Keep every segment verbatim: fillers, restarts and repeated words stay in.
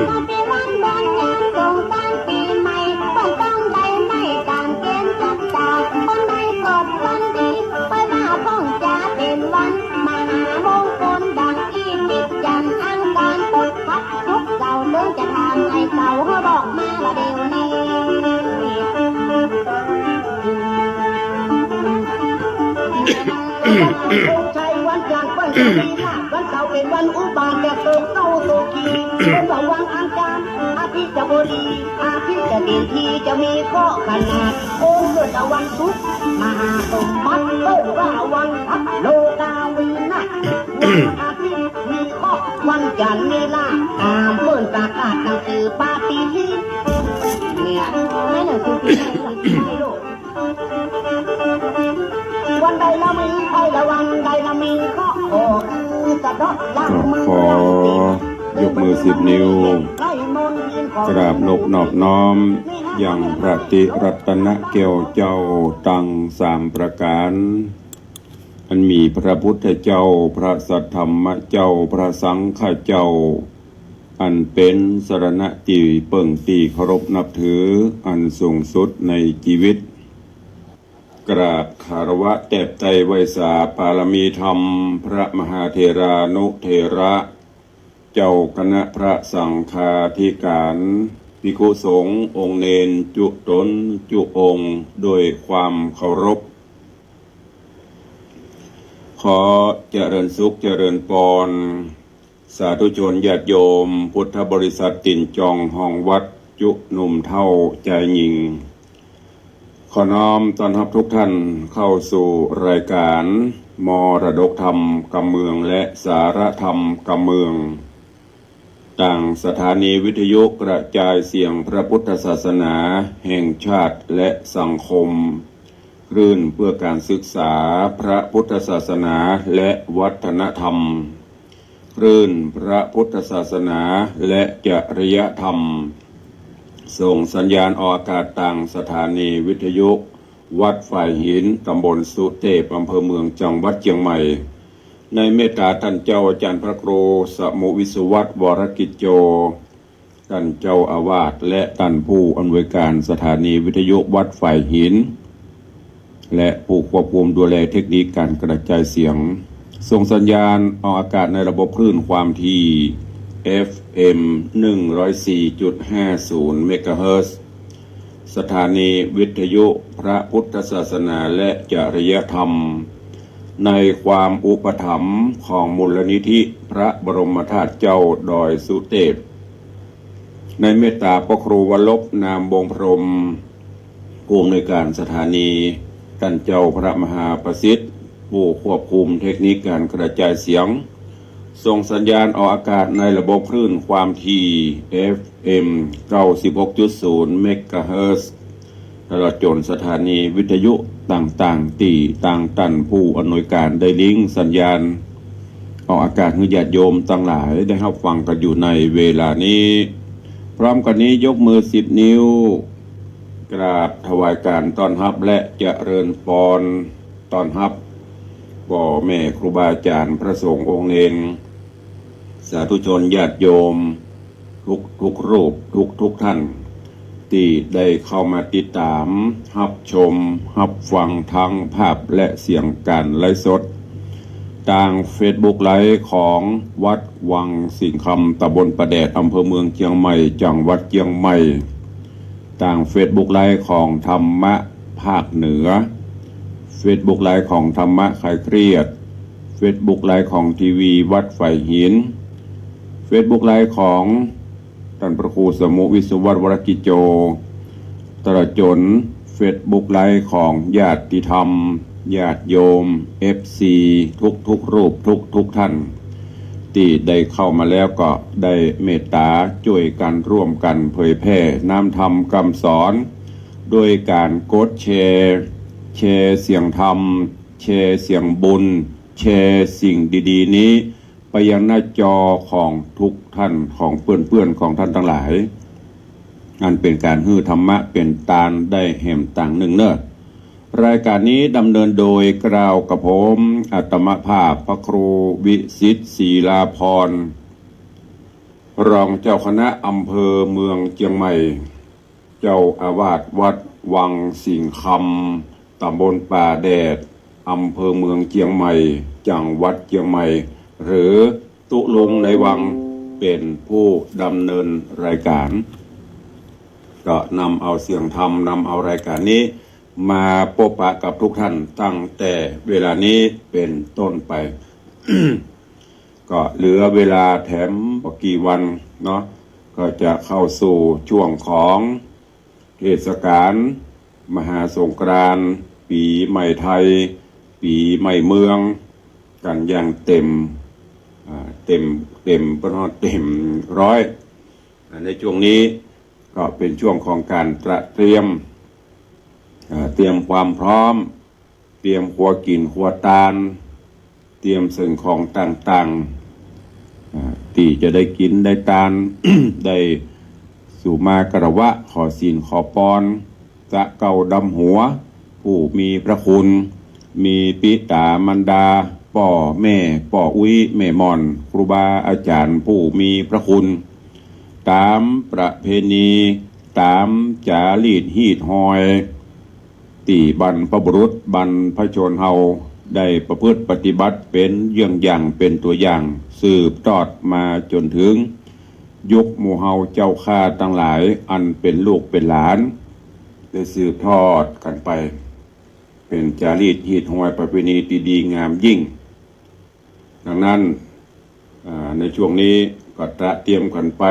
ก็เป๋นวันดอนยามสงกรานต์ปี๋ใหม่ ก็ต้องได้ไหม้ต๋ามเก๋ณฑ์ศรัทธา คนใดเกิดวันดี ค่อยว่าคงจะเป๋นวันมหามงคล ดังตี้ติดจันทร์อังคารพุธพฤหัส ศุกร์เสาร์ เถิงจะถามไอ้เสา เฮาบอกมาบ่าเดี๋ยวนี้ ใช่วันจันทร์เปิ้นจะมีลาภ วันเสาร์เป๋นวันอุบาท จะโศกเศร้าโศกี ระวังอังคาร อาทิตย์จะบ่ดี อาทิตย์จะเด่นดี จะมีเคราะห์ขนาด โอ้ เกิดวันศุกร์ มหาสมบัติ เปิ้นว่าวันพระโลกาวินาศ วันอาทิตย์มีเคราะห์ วันจันทร์มีลาภ ต๋ามเปิ้นประกาศหนังสือปฏิทิน เนี่ย ในหนังสือพิมพ์ไทย ไทยโลก วันใดละมีภัย และวันใดละมีเคราะห์ ก็คือสะเดาะล้างมือ ก็ขอยกมือสิบนิ้ว กราบนบนอบน้อม ยังพระติรัตนแก้วเจ้าตังสามประก๋าน อันมีพระพุทธเจ้า พระสัทธรรมเจ้า พระสังฆเจ้า อันเป๋นสรณะตี้เปิ้งตี้เคารพนับถืออันสูงสุดในจีวิต กราบคารวะแตบไต้ไหว้สาปารมีธรรม พระมหาเถรานุเถระ เจ้าคณะพระสังฆาธิก๋าน ภิกขุสงฆ์องค์เณรจุ๊ต๋นจุ๊องค์ โดยความเคารพ ขอเจริญสุขเจริญปอน สาธุชนญาติโยม พุทธบริษัทตี๋นจองห้องวัด จุ๊หนุ่มเฒ่าจายญิง ขอน้อมต้อนฮับทุกท่านเข้าสู่รายการมรดกธรรมกำเมืองและสาระธรรมกำเมือง ตางสถานีวิทยุกระจายเสียงพระพุทธศาสนาแห่งชาติและสังคม คลื่นเพื่อการศึกษาพระพุทธศาสนาและวัฒนธรรม คลื่นพระพุทธศาสนาและจริยธรรม ส่งสัญญาณออกอากาศตางสถานีวิทยุวัดฝายหิน ตำบลสุเตพ อำเภอเมือง จังหวัดเจียงใหม่ ในเมตตาต้านเจ้าอาจ๋ารย์พระครูสมุห์วิศวัฒน์ วรกิจโจ ต้านเจ้าอาวาส และต้านผู้อำนวยการสถานีวิทยุวัดฝายหิน และผู้ควบคุมดูแลเทคนิคการกระจายเสียง ส่งสัญญาณออกอากาศในระบบคลื่นความถี่ เอฟเอ็ม หนึ่งร้อยสี่จุดห้าศูนย์ เมกะเฮิรตซ์ สถานีวิทยุพระพุทธศาสนาและจริยธรรม ในความอุปถัมภ์ของมูลนิธิพระบรมธาตุเจ้าดอยสุเตพ ในเมตตาพระครูวรรบ นามวงศ์พรหม ผู้อำนวยการสถานี ต้านเจ้าพระมหาประสิทธิ์ ผู้ควบคุมเทคนิคการกระจายเสียง ส่งสัญญาณออกอากาศในระบบคลื่นความถี่ เอฟเอ็ม เก้าสิบหกจุดศูนย์ เมกะเฮิรตซ์ ตลอดจ๋นสถานีวิทยุต่างๆ ตี้ตางต้านผู้อำนวยการได้ลิงก์สัญญาณออกอากาศหื้อญาติโยมตังหลายได้ฮับฟังกั๋นอยู่ในเวลานี้ พร้อมกั๋นนี้ยกมือสิบนิ้ว กราบถวายการต้อนฮับและเจริญปอน ต้อนฮับป้อแม่ครูบาอาจ๋ารย์ พระสงฆ์องค์เณร สาธุชนญาติโยม ทุกๆ รูป ทุกๆ ท่าน ตี้ได้เข้ามาติดต๋าม ฮับชม ฮับฟังทั้งภาพและเสียงการไลฟ์สด ตางเฟซบุ๊กไลฟ์ของวัดวังสิงห์คำ ตำบลป่าแดด อำเภอเมืองเจียงใหม่ จังหวัดเจียงใหม่ ตางเฟซบุ๊กไลฟ์ของธรรมะภาคเหนือ เฟซบุ๊กไลฟ์ของธรรมะคลายเครียด เฟซบุ๊กไลฟ์ของทีวีวัดฝายหิน เฟซบุ๊กไลฟ์ของต้านพระครูสมุห์วิศวัฒน์ วรกิจโจ ตลอดจ๋นเฟซบุ๊กไลฟ์ของญาติธรรม ญาติโยม เอฟซี ทุกๆ รูป ทุกๆ ท่าน ตี้ได้เข้ามาแล้วก็ได้เมตต๋าจ้วยกั๋นร่วมกั๋นเผยแพร่น้ำธรรมกำสอน โดยก๋านกดแชร์ แชร์เสียงธรรม แชร์เสียงบุญ แชร์สิ่งดีๆ นี้ ไปยังหน้าจอของทุกท่าน ของเปื้อนๆ ของท่านตังหลาย อันเป๋นก๋านหื้อธรรมะเป๋นตานได้แหมตางนึ่งเน่อ รายการนี้ดำเนินโดยเกล้ากระผม อาตมาภาพพระครูวิสิทธิ์ ศิลาภรณ์ รองเจ้าคณะอำเภอเมืองเจียงใหม่ เจ้าอาวาสวัดวังสิงห์คำ ตำบลป่าแดด อำเภอเมืองเจียงใหม่ จังหวัดเจียงใหม่ หรือตุ๊ลุงในวัง เป๋นผู้ดำเนินรายก๋าน ก็นำเอาเสียงธรรม นำเอารายก๋านนี้ มาปบปะกับทุกท่านตั้งแต่เวลานี้เป๋นต้นไป ก็เหลือเวลาแถมบ่กี่วันเนาะ ก็จะเข้าสู่ช่วงของเทศกาลมหาสงกรานต์ ปี๋ใหม่ไทย ปี๋ใหม่เมือง กั๋นอย่างเต็ม อ่า เต็ม เต็ม เป๋นว่าเต็มร้อย อ่า ในช่วงนี้ก็เป๋นช่วงของก๋านตระเตรียม อ่า เตรียมความพร้อม เตรียมครัวกิ๋นครัวตาน เตรียมสิ่งของต่างๆ อ่า ตี้จะได้กิ๋นได้ตาน ได้สู่มาคารวะขอศีลขอปอน สะเกล้าดำหัว ผู้มีพระคุณ มีปิต๋ามารดา ป้อแม่ ป้ออุ๊ย แม่หม่อน ครูบาอาจ๋ารย์ผู้มีพระคุณ ต๋ามประเพณี ต๋ามจ๋ารีตฮีตฮอย ตี้บรรพบุรุษบรรพชนเฮาได้ประพฤติปฏิบัติเป๋นเยื้องอย่างเป๋นตั๋วอย่าง สืบทอดมาจ๋นเถิงยุคหมู่เฮาเจ้าข้าตังหลาย อันเป๋นลูกเป๋นหลาน ได้สืบทอดกั๋นไป เป๋นจ๋ารีตฮีตฮอยประเพณีตี้ดีงามยิ่ง ดังนั้น อ่า ในช่วงนี้ก็ตระเตรียมกั๋นไป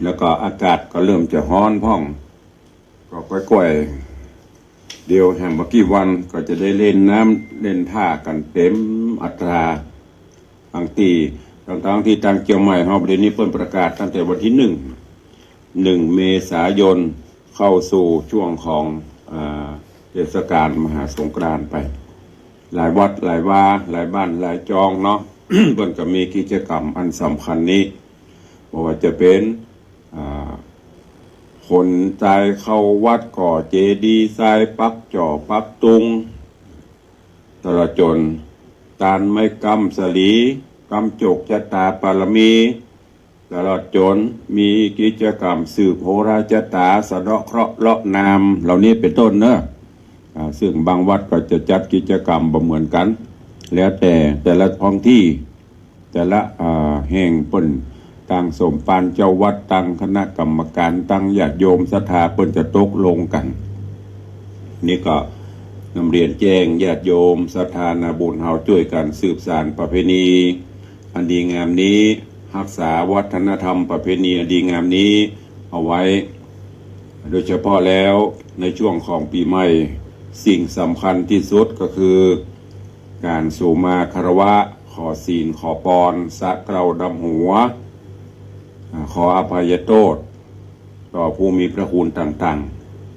แล้วก็อากาศก็เริ่มจะฮ้อนพ่อง ก็ก้อยๆ เดี๋ยวแหมบ่กี่วันก็จะได้เล่นน้ำเล่นท่ากั๋นเต็มอัตรา ตังตี้ ตังๆ ตี้ตางเจียงใหม่เฮา เดี๋ยวนี้เปิ้นประกาศตั้งแต่วันตี้หนึ่ง หนึ่งเมษายน เข้าสู่ช่วงของ อ่า เทศกาลมหาสงกรานต์ไป หลายวัดหลายวา หลายบ้านหลายจองเนาะ เปิ้นก็มีกิจกรรมอันสำคัญนี้ บ่ว่าจะเป๋น อ่า ขนทรายเข้าวัด ก่อเจดีย์ทราย ปักจ่อปักตุง ตลอดจ๋นตานไม้กำสะหลี กำโจกจะต๋าปารมี ตลอดจ๋นมีกิจกรรมสืบโหราจะต๋า สะเดาะเคราะห์เลาะนาม เหล่านี้เป๋นต้นเนาะ อ่า ซึ่งบางวัดก็จะจัดกิจกรรมบ่เหมือนกั๋น แล้วแต่แต่ละท้องตี้ แต่ละ อ่า แห่งเปิ้น ตางสมภารเจ้าวัด ตางคณะกรรมก๋าน ตางญาติโยมศรัทธาเปิ้นจะตกลงกั๋น นี่ก็นำเรียนแจ้งญาติโยมศรัทธานาบุญเฮาจ้วยกั๋นสืบสานประเพณีอันดีงามนี้ ฮักษาวัฒนธรรมประเพณีอันดีงามนี้เอาไว้ โดยเฉพาะแล้วในช่วงของปี๋ใหม่ สิ่งสำคัญตี้สุดก็คือ ก๋านสู่มาคารวะ ขอศีลขอปอน สะเกล้าดำหัว อ่า ขออภัยโต้ษต่อผู้มีพระคุณต่าง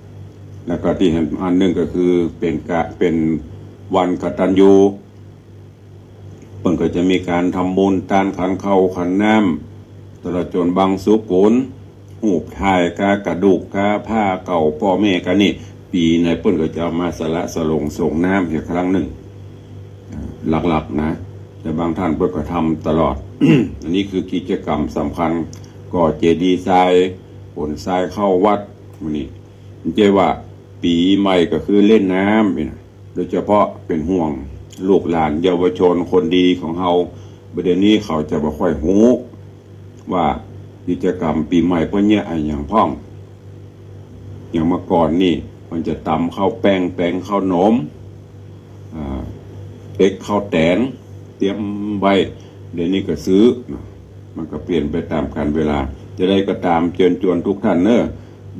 ๆ แล้วก็ตี้เห็นอันนึ่งก็คือเป๋นกะ เป๋นวันกตัญญู เปิ้นก็จะมีก๋านทำบุญตานขันข้าวขันน้ำ ตลอดจ๋นบังสุกุล ฮูปถ่ายกากระดูกกาผ้าเก่าป้อแม่กานี่ ปี๋ไหนเปิ้นก็จะเอามาสละสลงส่งน้ำเหียครั้งนึ่ง อ่า หลักๆ นะ แต่บางต้านเปิ้นก็ทำตลอด อันนี้คือกิจกรรมสำคัญ ก่อเจดีย์ทราย ขนทรายเข้าวัด มื้อนี้ บ่ใจ้ว่าปี๋ใหม่ก็คือเล่นน้ำนี่นะ โดยเฉพาะเป๋นห่วงลูกหลานเยาวชนคนดีของเฮา บ่าเดี๋ยวนี้เขาจะบ่ค่อยฮู้ว่ากิจกรรมปี๋ใหม่เปิ้นเยียะอะหยังพ่อง อย่างเมื่อก่อนนี่มันจะตำข้าวแป้ง แป๋งข้าวหนม อ่า เป๊กข้าวแตน เตรียมไว้ เดี๋ยวนี้ก็ซื้อเนาะ มันก็เปลี่ยนไปต๋ามกาลเวลา จะใดก็ต๋ามเจิญจวนทุกท่านเนาะ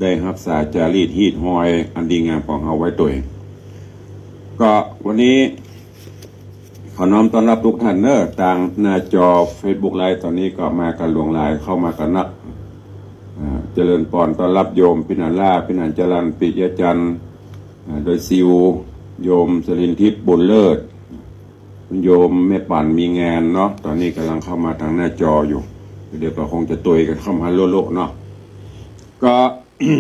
ได้ฮักษาจ๋ารีตฮีตฮอยอันดีงามของเฮาไว้ตวย ก็วันนี้ขอน้อมต้อนรับทุกท่านเนาะ ตางหน้าจอเฟซบุ๊กไลฟ์ ต๋อนนี้ก็มากั๋นหลวงหลาย เข้ามากั๋นนัก อ่า เจริญปอนต้อนรับโยมพิณาล่า พิณาจรัญ ปิยะจันทร์ อ่า โดยซิว โยมสลินทิพย์ บุญเลิศ คุณโยมแม่ปั่นมีงานเนาะ ต๋อนนี้ก่ำลังเข้ามาตางหน้าจออยู่ เดี๋ยวก็คงจะตวยกั๋นเข้ามาโละๆ เนาะ ก็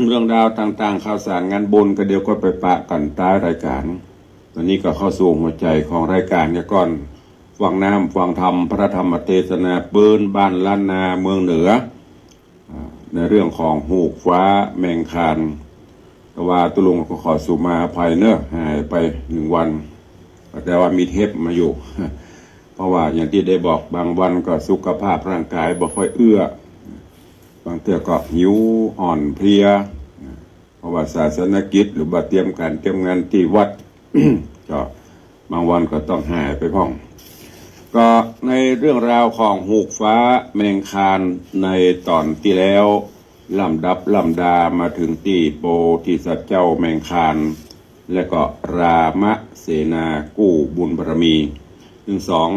เรื่องราวต่างๆ ข่าวสารงานบุญก็เดี๋ยวก็ไปปะกั๋นต๊ายรายก๋าน ต๋อนนี้ก็เข้าสู่หัวใจ๋ของรายก๋านกั๋นก่อน ฟังน้ำฟังธรรม พระธรรมเทศนาปื๊นบ้านล้านนาเมืองเหนือ อ่า ในเรื่องของฮูกฟ้าแมงคาน แต่ว่าตุ๊ลุงก็ขอสุมาอภัยเนอะ หายไปหนึ่งวัน แต่ว่ามีเทปมาอยู่ เพราะว่าอย่างตี้ได้บอก บางวันก็สุขภาพร่างกายบ่ค่อยเอื้อ บางเตื้อก็หิวอ่อนเพลีย เพราะว่าศาสนกิจหรือว่าเตรียมก๋านเตรียมงานตี้วัด ก็บางวันก็ต้องหายไปพ่อง ก็ในเรื่องราวของฮูกฟ้าแมงคานในต๋อนตี้แล้ว ลำดับลำดามาเถิงตี้โพธิสัตว์เจ้าแมงคาน และก็รามเสนากู้บุญบารมี ตึงสอง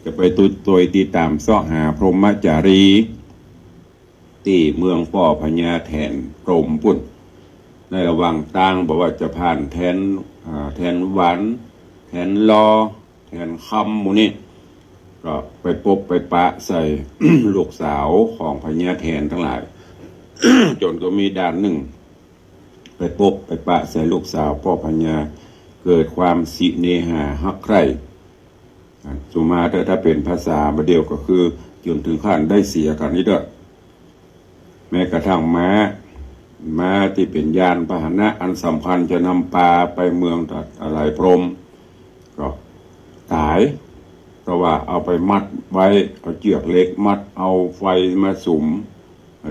จะไปตวยตี้ต๋ามเซาะหาพรหมจารี ตี้เมืองป้อพญาแถนพรหมปุ้น ในระหว่างตางบ่ว่าจะผ่านแถน อ่า แถนหวัน แถนลอ แถนคำ หมู่นี้ ก็ไปปบไปปะใส่ ลูกสาวของพญาแถนตังหลาย จ๋นก็มีด่านนึ่ง ไปปบไปปะใส่ลูกสาวป้อพญา เกิดความสิเนหาฮักใคร่ อ่า สุมาเต๊อะ ถ้าเป๋นภาษาบ่าเดี่ยวก็คือจ๋นเถิงขั้นได้เสียกั๋นนี่เต๊อะ แม้กระทั่งม้า ม้าตี้เป๋นยานพาหนะอันสำคัญจะนำปาไปเมืองตะไหลพรหมก็ต๋าย เพราะว่าเอาไปมัดไว้ เอาเจื้อกเหล็กมัด เอาไฟมาสุม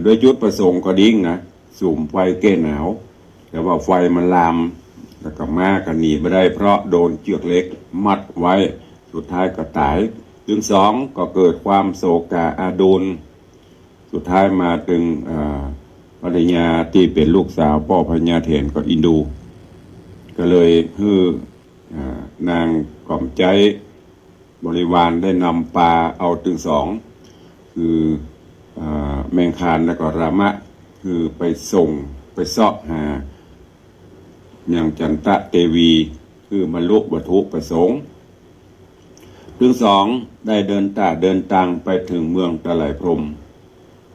ด้วยจุดประสงค์ก็ดีนะ สุมไฟแก้หนาว แต่ว่าไฟมันลาม แล้วก็ม้าก็หนีบ่ได้ เพราะโดนเจื้อกเหล็กมัดไว้ สุดท้ายก็ต๋าย ตึงสองก็เกิดความโศกาอาดูล สุดท้ายมาเถิง อ่า ภรรยาตี้เป๋นลูกสาวป้อพญาแถนก็อินดู ก็เลยหื้อ อ่า นางก๋อมใจ๊บริวารได้นำปาเอาตึงสอง คือ อ่า แมงคานแล้วก็รามะ คือไปส่ง ไปเซาะหา ยังจันตะเตวี คือบรรลุวัตถุประสงค์ ตึงสองได้เดินต้าเดินตางไปเถิงเมืองตะไหลพรหม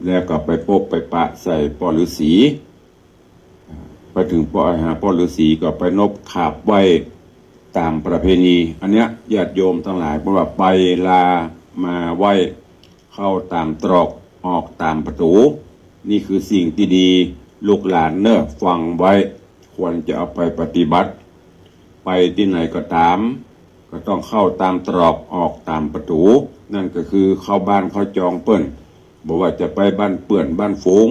แล้วก็ไปปบไปปะใส่ป้อฤๅษี ไปเถิงป้อ หาป้อฤๅษีก็ไปนบขาบไหว้ต๋ามประเพณี อันเนี้ยญาติโยมตังหลาย เพราะว่าไปลามาไหว้ เข้าต๋ามตรอกออกต๋ามประตู๋ นี่คือสิ่งตี้ดี ลูกหลานเน่อฟังไว้ ควรจะเอาไปปฏิบัติ ไปตี้ไหนก็ต๋าม ก็ต้องเข้าต๋ามตรอกออกต๋ามประตู๋ นั่นก็คือเข้าบ้านเข้าจองเปิ้น บ่ว่าจะไปบ้านเปื้อนบ้านฝูง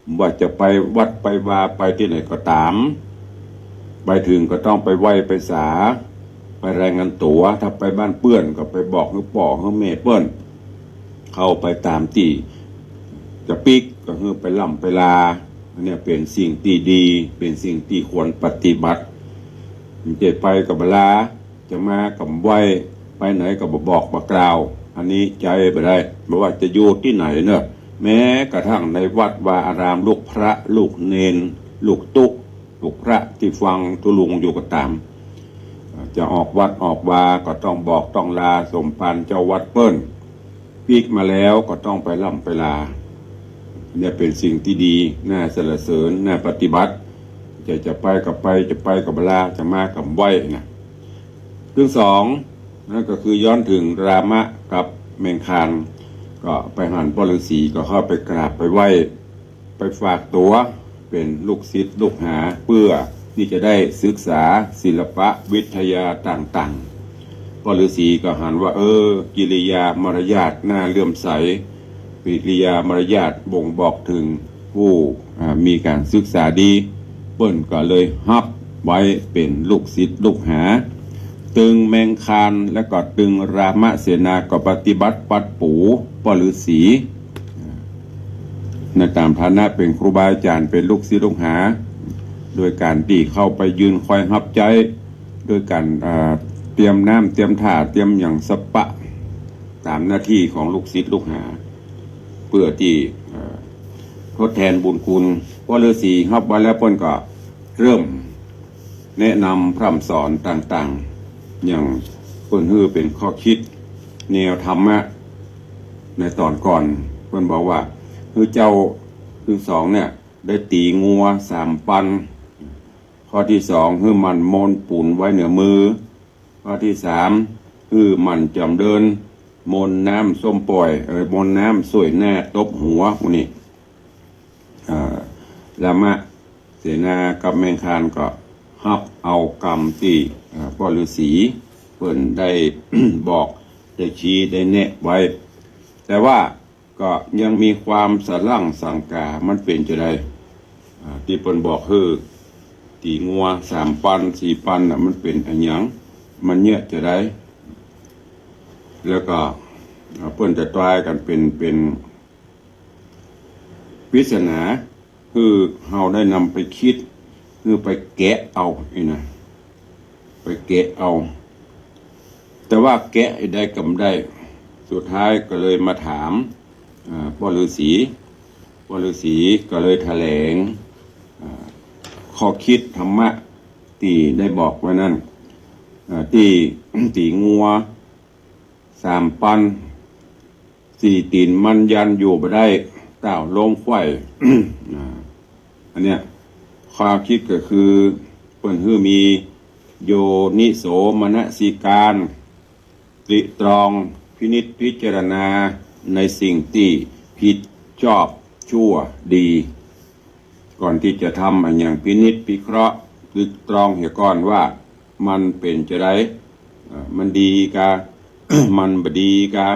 บ่ว่าจะไปวัดไปวาไปตี้ไหนก็ต๋าม ไปเถิงก็ต้องไปไหว้ไปสา ไปรายงานตั๋ว ถ้าไปบ้านเปื้อนก็ไปบอกหื้อป้อหื้อแม่เปิ้น เข้าไปต๋ามตี้จะปิ๊กก็หื้อไปล่ำไปลา อันเนี้ยเป๋นสิ่งตี้ดี เป๋นสิ่งตี้ควรปฏิบัติ จะไปก็บ่ลา จะมาก็บ่ไหว้ ไปไหนก็บ่บอกบ่กล่าว อันนี้ใจ๊บ่ได้ บ่ว่าจะอยู่ตี้ไหนเน่อ แม้กระทั่งในวัดวาอาราม ลูกพระลูกเณร ลูกตุ๊ ลูกพระตี้ฟังตุ๊ลุงอยู่ก็ต๋าม จะออกวัดออกวาก็ต้องบอกต้องลาสมภารเจ้าวัดเปิ้น ปิ๊กมาแล้วก็ต้องไปล่ำไปลา เนี่ยเป๋นสิ่งตี้ดี น่าสรรเสริญ น่าปฏิบัติ จะ จะไปก็ไป จะไปก็บ่ลา จะมาก็บ่ไหว้นะ ตึงสอง นั่นก็คือย้อนเถิงรามะกับแมงคาน ก็ไปหันป้อฤๅษีก็เข้าไปกราบไปไหว้ ไปฝากตั๋วเป๋นลูกศิษย์ลูกหา เปื้อตี้จะได้ศึกษาศิลปะวิทยาต่างๆ ป้อฤๅษีก็หันว่า เออ กิริยามารยาทน่าเลื่อมใส กิริยามารยาทบ่งบอกเถิงผู้ อ่า มีก๋านศึกษาดี เปิ้นก็เลยฮับไว้เป๋นลูกศิษย์ลูกหา ตึงแมงคานและก็ตึงรามเสนาก็ปฏิบัติปัดปู๋ป้อฤๅษี ในต๋ามฐานะเป๋นครูบาอาจ๋ารย์ เป๋นลูกศิษย์ลูกหา โดยก๋านตี้เข้าไปยืนคอยฮับใจ๊ โดยก๋าน อ่า เตรียมน้ำเตรียมถ่าเตรียมหยังสะปะ ต๋ามหน้าตี้ของลูกศิษย์ลูกหา เปื้อตี้ อ่า ทดแตนบุญคุณ ป้อฤๅษีฮับไว้แล้วเปิ้นก็เริ่มแนะนำพร่ำสอนต่างๆ อย่างเปิ้นหื้อเป๋นข้อคิดแนวธรรมะ ในต๋อนก่อนเปิ้นบอกว่า หื้อเจ้าตึงสองเนี่ยได้ตี๋งัวสามปัน ข้อตี้สอง หื้อหมั่นโมนปู๋นไว้เหนือมือ ข้อตี้สาม หื้อหมั่นจ๋ำเริญมนต์น้ำส้มป่อย เอ่อ มนต์น้ำส้วยหน้าตบหัว หมู่นี้ อ่า ลามะเสนากับแมงคารก็ฮับเอากำตี้ อ่า ป้อฤๅษีเปิ้นได้บอก ได้ชี้ ได้แนะไว้ แต่ว่าก็ยังมีความสะหลั้งสังกา มันเป๋นจาใด อ่า ตี้เปิ้นบอกหื้อตี๋งัวสามปัน สี่ปันน่ะ มันเป๋นอะหยัง มันเยียะจาใด แล้วก็ อ่า เปิ้นจะตายกั๋นเป๋น เป๋น ปริศนา หื้อเฮาได้นำไปกึ๊ด หื้อไปแกะเอานี่นะ ไปแกะเอา แต่ว่าแกะได้กำได้ สุดท้ายก็เลยมาถาม อ่า ป้อฤๅษี ป้อฤๅษีก็เลยแถลง อ่า ข้อกึ๊ดธรรมะตี้ได้บอกไว้นั้น อ่า ตี้ ตี๋งัว สามปัน สี่ตี๋นมันยันอยู่บ่ได้ ต้าวลงไขว้ อ่า อันเนี้ย ความกึ๊ดก็คือ เปิ้นหื้อมีโยนิโสมนสิการ ตริตรองพินิจพิจารณาในสิ่งตี้ผิดชอบชั่วดี ก่อนตี้จะทำอะหยังพินิจพิเคราะห์ตริตรองเหียก่อนว่ามันเป๋นจาใด เอ่อ มันดีกา มันบ่ดีกา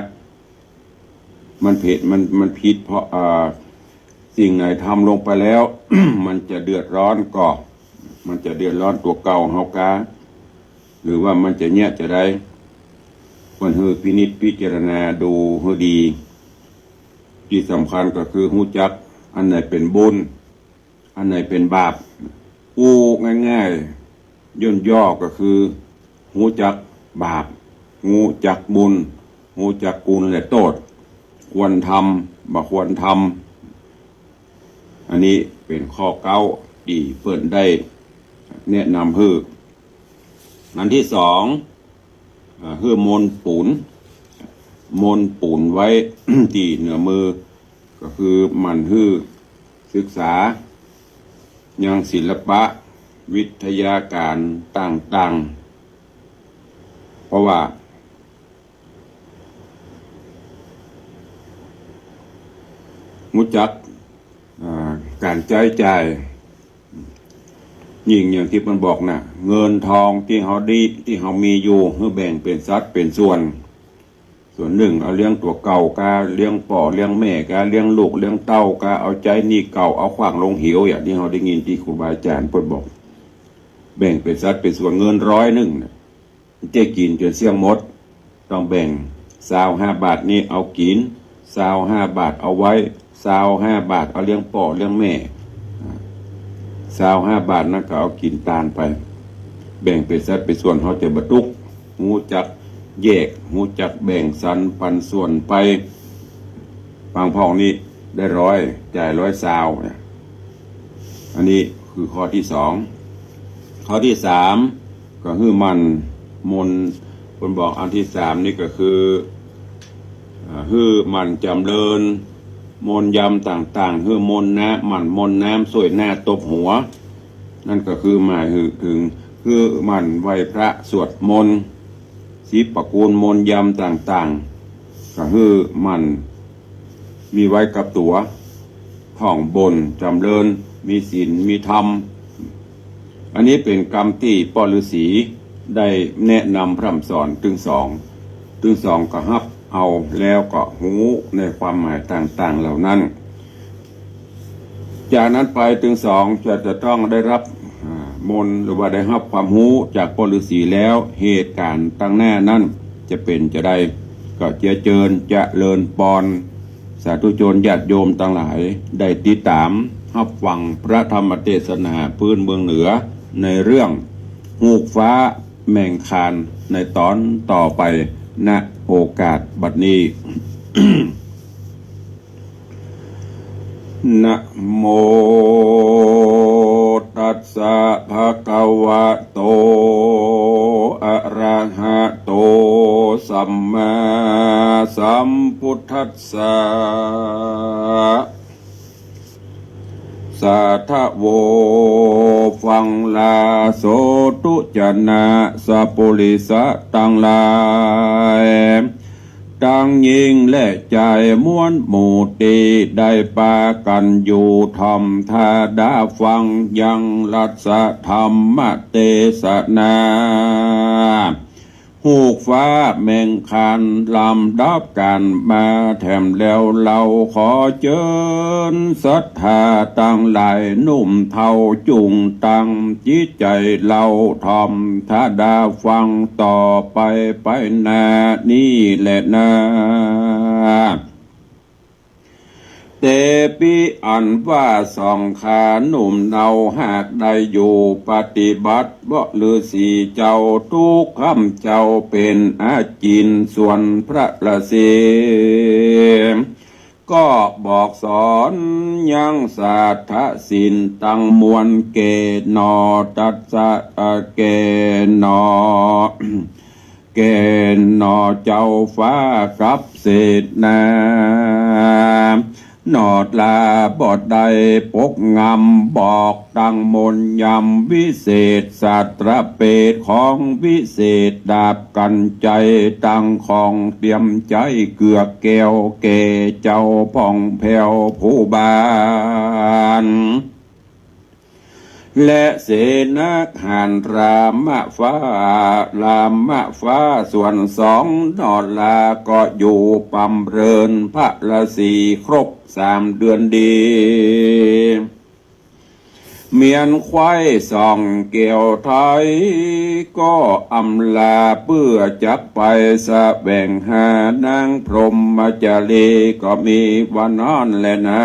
มันผิด มัน มันผิดเพราะ เอ่อ สิ่งไหนทำลงไปแล้ว มันจะเดือดร้อนก่อ มันจะเดือดร้อนตั๋วเก่าเฮากา หรือว่ามันจะเยียะจาใด ควรหื้อพินิจพิจารณาดูหื้อดี ตี้สำคัญก็คือฮู้จักอันไหนเป๋นบุญ อันไหนเป๋นบาป อู้ง่ายๆ ย่นย่อก็คือ ฮู้จักบาป ฮู้จักบุญ ฮู้จักคุณและโต้ษ ควรทำ บ่ควรทำ อันนี้เป๋นข้อเก๊าตี้เปิ้นได้แนะนำหื้อ อันตี้สอง อ่า หื้อมนต์ปูน มนต์ปูนไว้ ตี้เหนือมือ ก็คือหมั่นหื้อศึกษายังศิลปะวิทยาการต่างๆ เพราะว่าฮู้จัก อ่า ก๋านใจ๊จ่าย ยิ่งอย่างตี้มันบอกน่ะ เงินทองตี้เฮาดี ตี้เฮามีอยู่ หื้อแบ่งเป๋นสัดเป๋นส่วน ส่วนนึ่งเอาเลี้ยงตั๋วเก่ากา เลี้ยงป้อเลี้ยงแม่กา เลี้ยงลูกเลี้ยงเต้ากา เอาใจ๊หนี้เก่า เอาขว้างลงเหว อย่างตี้เฮาได้ยินตี้ครูบาอาจ๋ารย์เปิ้นบอก แบ่งเป๋นสัดเป๋นส่วน เงินร้อยนึ่งน่ะ จะกิ๋นจ๋นเสี้ยงหมด ต้องแบ่ง ซาวห้าบาทนี่เอากิ๋น ซาวห้าบาทเอาไว้ ซาวห้าบาทเอาเลี้ยงป้อเลี้ยงแม่ อ่า ซาวห้าบาทนั้นก็เอากิ๋นตานไป แบ่งเป๋นสัดเป๋นส่วน เฮาจะบ่ตุ๊กข์ ฮู้จักแยก ฮู้จักแบ่งสรรปันส่วนไป บางพ่องนี่ได้ร้อย จ่ายร้อยซาวเนี่ย อันนี้คือข้อตี้สอง ข้อตี้สาม ก็หื้อหมั่นมนต์ เปิ้นบอกอันตี้สามนี่ก็คือ อ่า หื้อหมั่นจ๋ำเริญมนต์ยำต่างๆ หื้อมนต์น้ำ หมั่นมนต์น้ำส้วยหน้าตบหัว นั่นก็คือหมายถึง หื้อหมั่นไหว้พระสวดมนต์ สิบประกูลมนต์ยำต่างๆ ก็หื้อหมั่นมีไว้กับตั๋ว ท่องบนต์จ๋ำเริญ มีศีล มีธรรม อันนี้เป๋นกำตี้ป้อฤๅษีได้แนะนำพร่ำสอนตึงสอง ตึงสองก็ฮับเอาแล้วก็ฮู้ในความหมายต่างๆ เหล่านั้น จากนั้นไปตึงสองจะ จะต้องได้ฮับ อ่า มนต์ หรือว่าได้ฮับความฮู้จากป้อฤๅษีแล้ว เหตุก๋ารณ์ตังหน้านั้นจะเป๋นจาใด ก็เจียเจิญเจริญปอน สาธุชนญาติโยมตังหลาย ได้ติดต๋ามฮับฟังพระธรรมเตสนาปื๊นเมืองเหนือ ในเรื่องฮูกฟ้าแมงคาร ในต๋อนต่อไป ณ โอกาสบัดนี้ นะโมตัสสะ ภะคะวะโต อะระหะโต สัมมาสัมพุทธัสสะ ส สาธโว ฟังลา โสธุจนะสัปปุริสะตังหลาย ตังญิงและจายมวลหมู่ตี้ได้ปากั๋นอยู่ถ่อมตาดาฟังยังรัตถธรรมเตสนา ฮูกฟ้าแมงคานลำดับกั๋นมาแถมแล้ว เฮาขอเจิญศรัทธาตังหลายหนุ่มเฒ่าจุ่งตั้งจิตใจ๋เฮาถ่อมตาดาฟังต่อไปไปหน้านี้แลนา แต่ปี้อันว่าสองข้าหนุ่มเนาหากได้อยู่ปฏิบัติ เพราะฤๅษีเจ้าทุกค่ำเจ้าเป๋นอาจิณส่วนพระฤๅษี ก็บอกสอนยังสาธศีลตังมวลแก่หนอ ตัสสะ เอ่อ แก่หนอ แก่หนอเจ้าฟ้ากับเสนา หนอลาบ่ได้ปกงำบอกตังมนต์ยำวิเศษ สัตว์ประเภทของวิเศษดาบกัญชัยตังของเตรียมใจ๊เกือกแก้วแก่เจ้าพ่องแผ้วผู้บาน และเสนาหารรามฟ้า รามฟ้าส่วนสองหนอลาก็อยู่บำเริญพระฤๅษีครบสามเดือนดี เมียนควายสองแก้วไทย ก็อำลาเปื้อจักไปแสวงหานางพรหมจารี ก็มีว่านั้นแลนา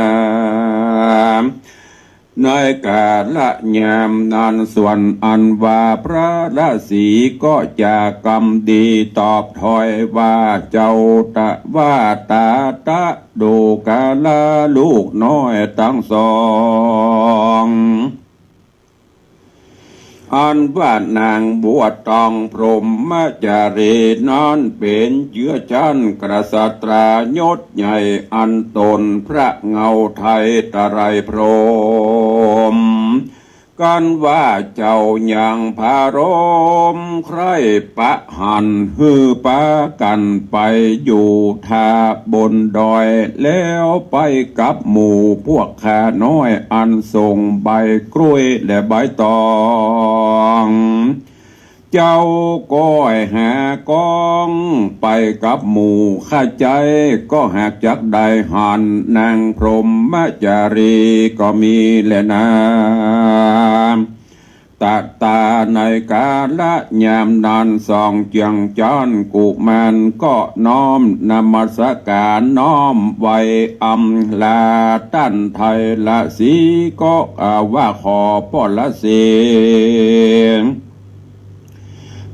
ในกาละยามนั้นส่วนอันว่าพระฤๅษีก็จะกำดีตอบถอยว่า เจ้าตะว่าตาตะโดกาลาลูกน้อยตังสอง อันว่านางบัวตองพรหมจารีนั้นเป๋นเจื้อจั๊นกษัตรายศใหญ่อันตนพระเงาไทยตะไลพรหม กันว่าเจ้ายังผะโรมใคร่ปะหันหื้อปากั๋นไปอยู่ตาบนดอย แล้วไปกับหมู่พวกข้าน้อยอันส่งใบกล้วยและใบตอง เจ้าก้อยหากองไปกับหมู่ข้าใจ๋ ก็หากจักได้หันนางพรหมจารีก็มีแลนา ตะตาในกาละยามนั้นสองเจื้องจั๊นกุมารก็น้อมนมัสก๋านน้อมไหว้อำลาต้านไทยฤๅษีก็กล่าวว่าขอป้อฤๅษี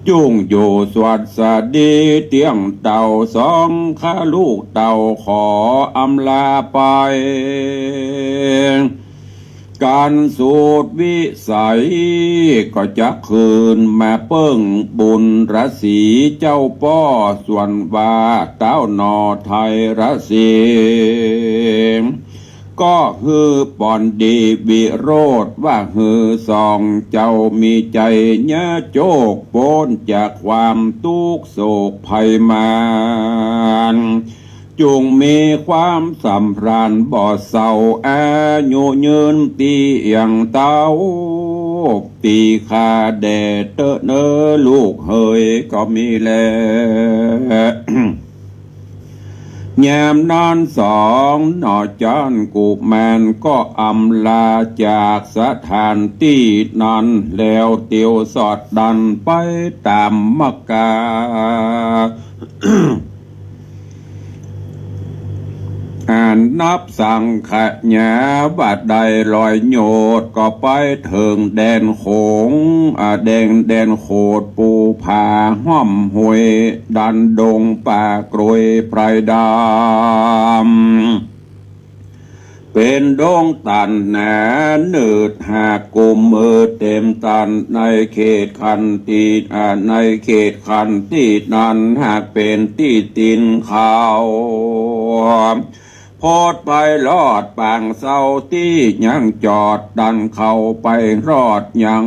จุ่งอยู่สวัสดีเตี้ยงเต้าสองข้าลูกเต้าขออำลาไป ก๋านสุดวิสัยก็จะคืนมาเปิ้งบุญฤๅษีเจ้าป้อ ส่วนว่าเต้าหนอไทยฤๅษี ก็หื้อปอนดีวิโรธว่าหื้อสองเจ้ามีใจ๋เยียะโจคป๊นจากความตุ๊กข์โศกภัยมาร จุ่งมีความสำราญบ่เศร้าอายุยืนตี้เอี่ยงเต้า ตี้ข้าแด่เต๊อะเน้อลูกเหย ก็มีแล ยามนั้นสองหนอจั๊นกุมารก็อำลาจากสถานตี้นั้น แล้วเตียวสอดดันไปต๋ามมักกา อันนับสังขยาว่าได้ร้อยโยชน์ ก็ไปเถิงแดนโขง อ่า แดน แดนโขดปูผาห้อมห้วย ดันดงป่ากล้วยไพรดำ เป๋นดงตันหนา เนิดหากกุมมือเต็มตัน ในเขตขันติ อ่า ในเขตขันตินั้นหากเป๋นตี้ตินเขา พอดไปฮอดปางเซาตี้ยังจอด ดันเข้าไปฮอดยัง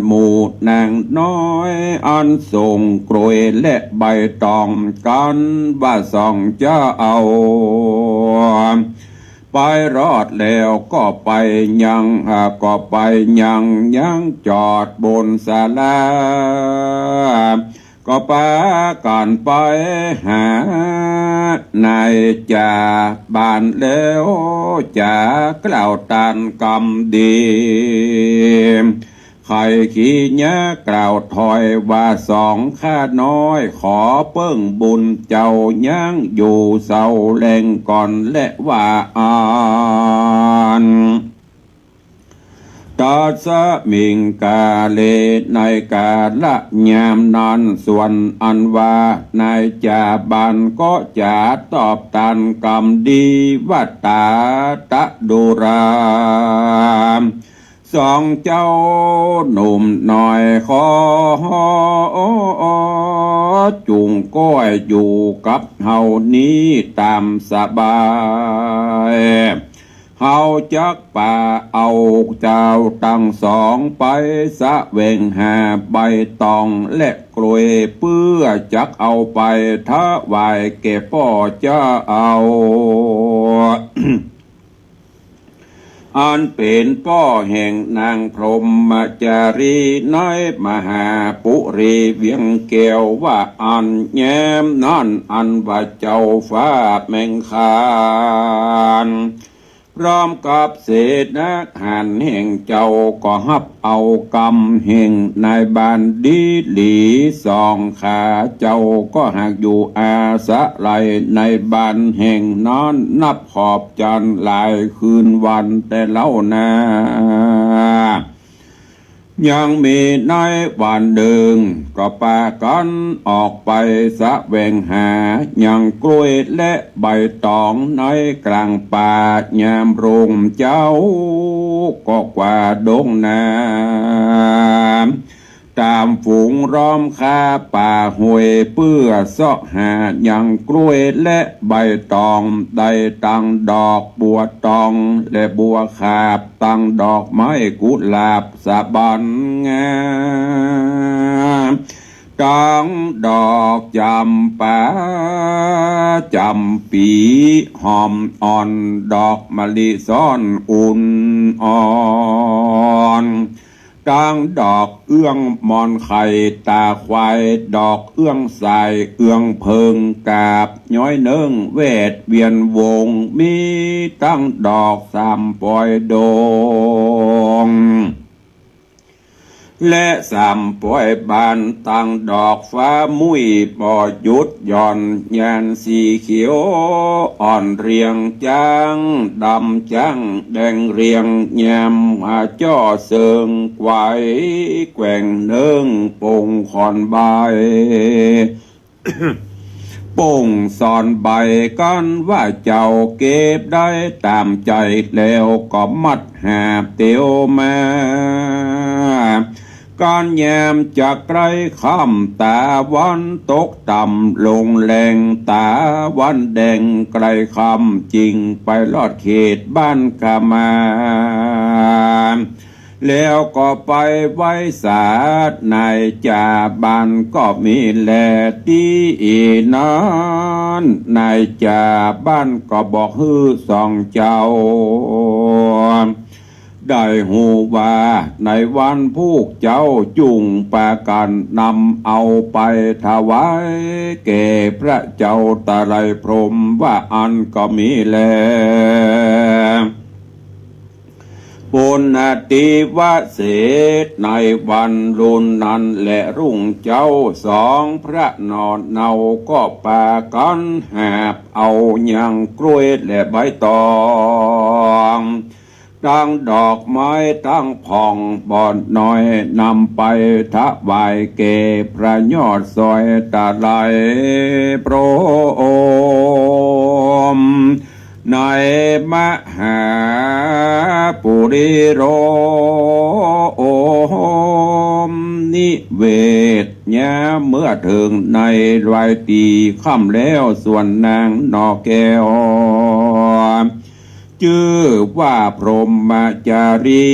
หมู่นางน้อย อันส่งกล้วยและใบตองกั๋นว่าสองเจ้า ไปฮอดแล้วก็ไปยัง อ่า ก็ไปยัง ยังจอดบนศาลา ก็ปากั๋นไปหานายจ่าบ้านแล้ว จ๋ากล่าวตานกำดี ใค่ขี้เยียะกล่าวถอยว่า สองข้าน้อยขอเปิ้งบุญเจ้ายังอยู่เซาแลงก่อน และว่าอั้น ตัสมิงกาเล ในกาละยามนั้น ส่วนอันว่านายจ่าบ้านก็จะตอบตานกำดีว่า ตาตะดูรา สองเจ้าหนุ่มน้อยขอ จุ่งก้อยอยู่กับเฮานี้ต๋ามสบาย เฮาจักปาเอาเจ้าตังสองไปแสวงหาใบตองและกล้วย เปื้อจักเอาไปถวายแก่ป้อเจ้า อันเป๋นป้อแห่งนางพรหมจารีในมหาปุรีเวียงแก้ว ว่าอั้น ยามนั้นอันว่าเจ้าฟ้าแมงคาน พร้อมกับเสนาหาญแห่งเจ้าก็ฮับเอากำแห่งนายบ้านดีหลี สองข้าเจ้าก็หากอยู่อาศัยในบ้านแห่งนั้น นับขอบจันทร์หลายคืนวันแต่เล่านา ยังมีในวันนึ่ง ก็ปากั๋นออกไปแสวงหายังกล้วยและใบตองในกลางป่า ยามรุ่งเจ๊าก็กว่าดงนา ต๋ามฝูงล้อมคาป่าห้วย เปื้อเซาะหายังกล้วยและใบตอง ได้ตังดอกบัวตองและบัวขาบ ตังดอกไม้กุหลาบสะบันงาม ตังดอกจ๋ำปาจ๋ำปี๋หอมอ่อน ดอกมะลิซ้อนอุ่นอ่อน ตังดอกเอื้องมอนไข่ต๋าควาย ดอกเอื้องสายเอื้องเผิง กาบย้อยเนิ่งแวดเวียนวง มีตังดอกสามปอยดง และสามปอยบาน ตังดอกฟ้ามุ่ยบ่หยุดหย่อน ยานสีเขียวอ่อนเรียง จ๊างดำจ๊างแดงเรียง ยามหาจ้อเสิงไกวแกว่งเนิ่ง ป่งขอนใบ ป่งสอนใบกั๋นว่าเจ้า เก็บได้ต๋ามใจ๋แล้วก็มัดหาบเตียวมา กั๋นยามจะใก้ค่ำ ตะวันตกต่ำลงแลง ตะวันแดงใก้ค่ำ จิ่งไปฮอดเขตบ้านกามา แล้วก็ไปไหว้สานายจ่าบ้านก็มีแล ตี้นั้นนายจ่าบ้านก็บอกหื้อสองเจ้า ได้ฮู้ว่าในวันพูกเจ๊าจุ่งปากั๋นนำเอาไปถวายแก่พระเจ้าตะไลพรหม ว่าอั้นก็มีแล ปุณณติวเสส ในวันรุ่นนั้นแล รุ่งเจ๊าสองพระหน่อเนาก็ปากั๋นหาบเอายังกล้วยและใบตอง ตังดอกไม้ตังผ่องบ่อนน้อย นำไปถวายแก่พระยอดสอยตะไลพรหม ในมหาปุรีโรมนิเวศ ยามเมื่อเถิงในวายตี๋ค่ำแล้ว ส่วนนางหน่อแก้ว จื้อว่าพรหมจารี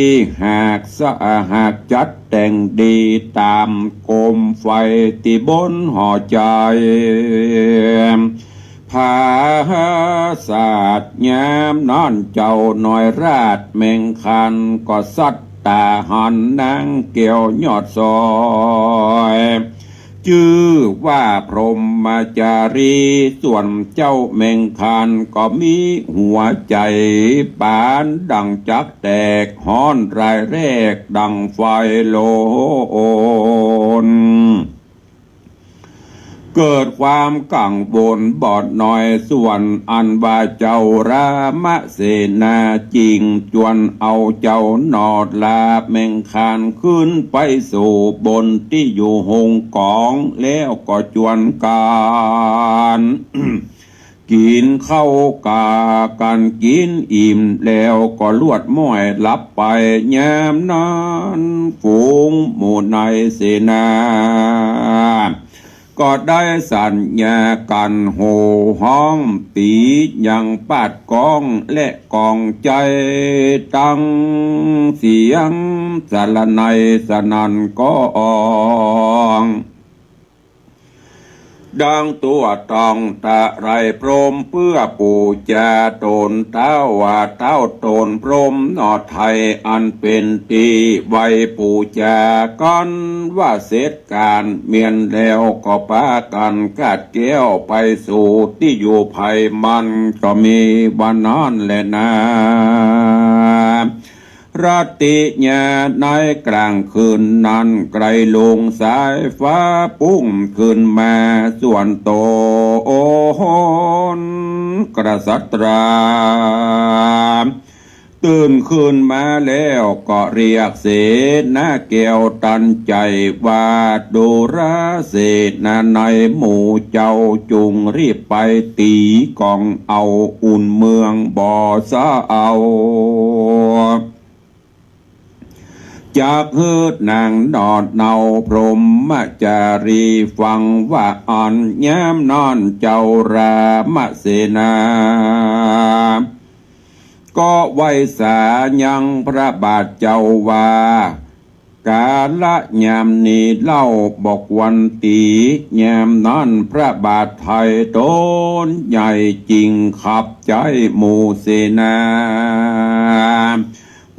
หากสะ หากจัดแต่งดีต๋ามโกมไฟตี้บนหอใจ๋ ผาสาท ยามนั้นเจ้าน้อยราชแมงคานก็สัตตาหันนางแก้วยอดซอย จื้อว่าพรหมจารี ส่วนเจ้าแมงคานก็มีหัวใจ๋ปานดังจักแตก ฮ้อนรายแรกดังไฟโลน เกิดความกังวลบ่น้อย ส่วนอันว่าเจ้ารามเสนา จึงจวนเอาเจ้าหนอดลาแมงคานขึ้นไปสู่บนตี้อยู่ฮงก๋อง แล้วก็จวนก๋าน กิ๋นข้าวก๋ากั๋นกิ๋นอิ่มแล้วก็ลวดม้อยหลับไป ยามนั้นฝูงหมู่นายเสนา ก็ได้สัญญากั๋นโห่ฮ้องตี๋ยังปาดก้องและกองใจ๋ ตึงเสียงสรรไนสนั่นก้อง ดังตั๋วต้องตะไลพรหมเปื้อปู๋จาต๋นเต้า ว่าเต้าต๋นพรหมหนอไทย อันเป๋นตี้ไหว้ปู๋จากั๋นว่าเสร็จก๋านเมียนแล้ว ก็ปากั๋นกาดแก้วไปสู่ตี้อยู่ใผมัน ก็มีวันนั้นแลนา ราตรียามในกลางคืนนั้น ไกลลุงสายฟ้าปุ้งขึ้นมา ส่วนต๋นกษัตรา ตื่นขึ้นมาแล้วก็เรียกเสนาแก้วตันใจ๋ว่า ดูราเสนาในหมู่เจ้า จุ่งรีบไปตี๋ก๋องเอาอุ่นเมืองบ่เซ้า จักหื้อนางหนอดเนาพรหมจารีฟังว่าอั้น ยามนั้นเจ้ารามเสนา ก็ไหว้สายังพระบาทเจ้าว่า ก๋าละยามนี้เล่าบ่ควรตี๋ ยามนั้นพระบาทไถ่ต๋นใหญ่จึงขับใจ๊หมู่เสนา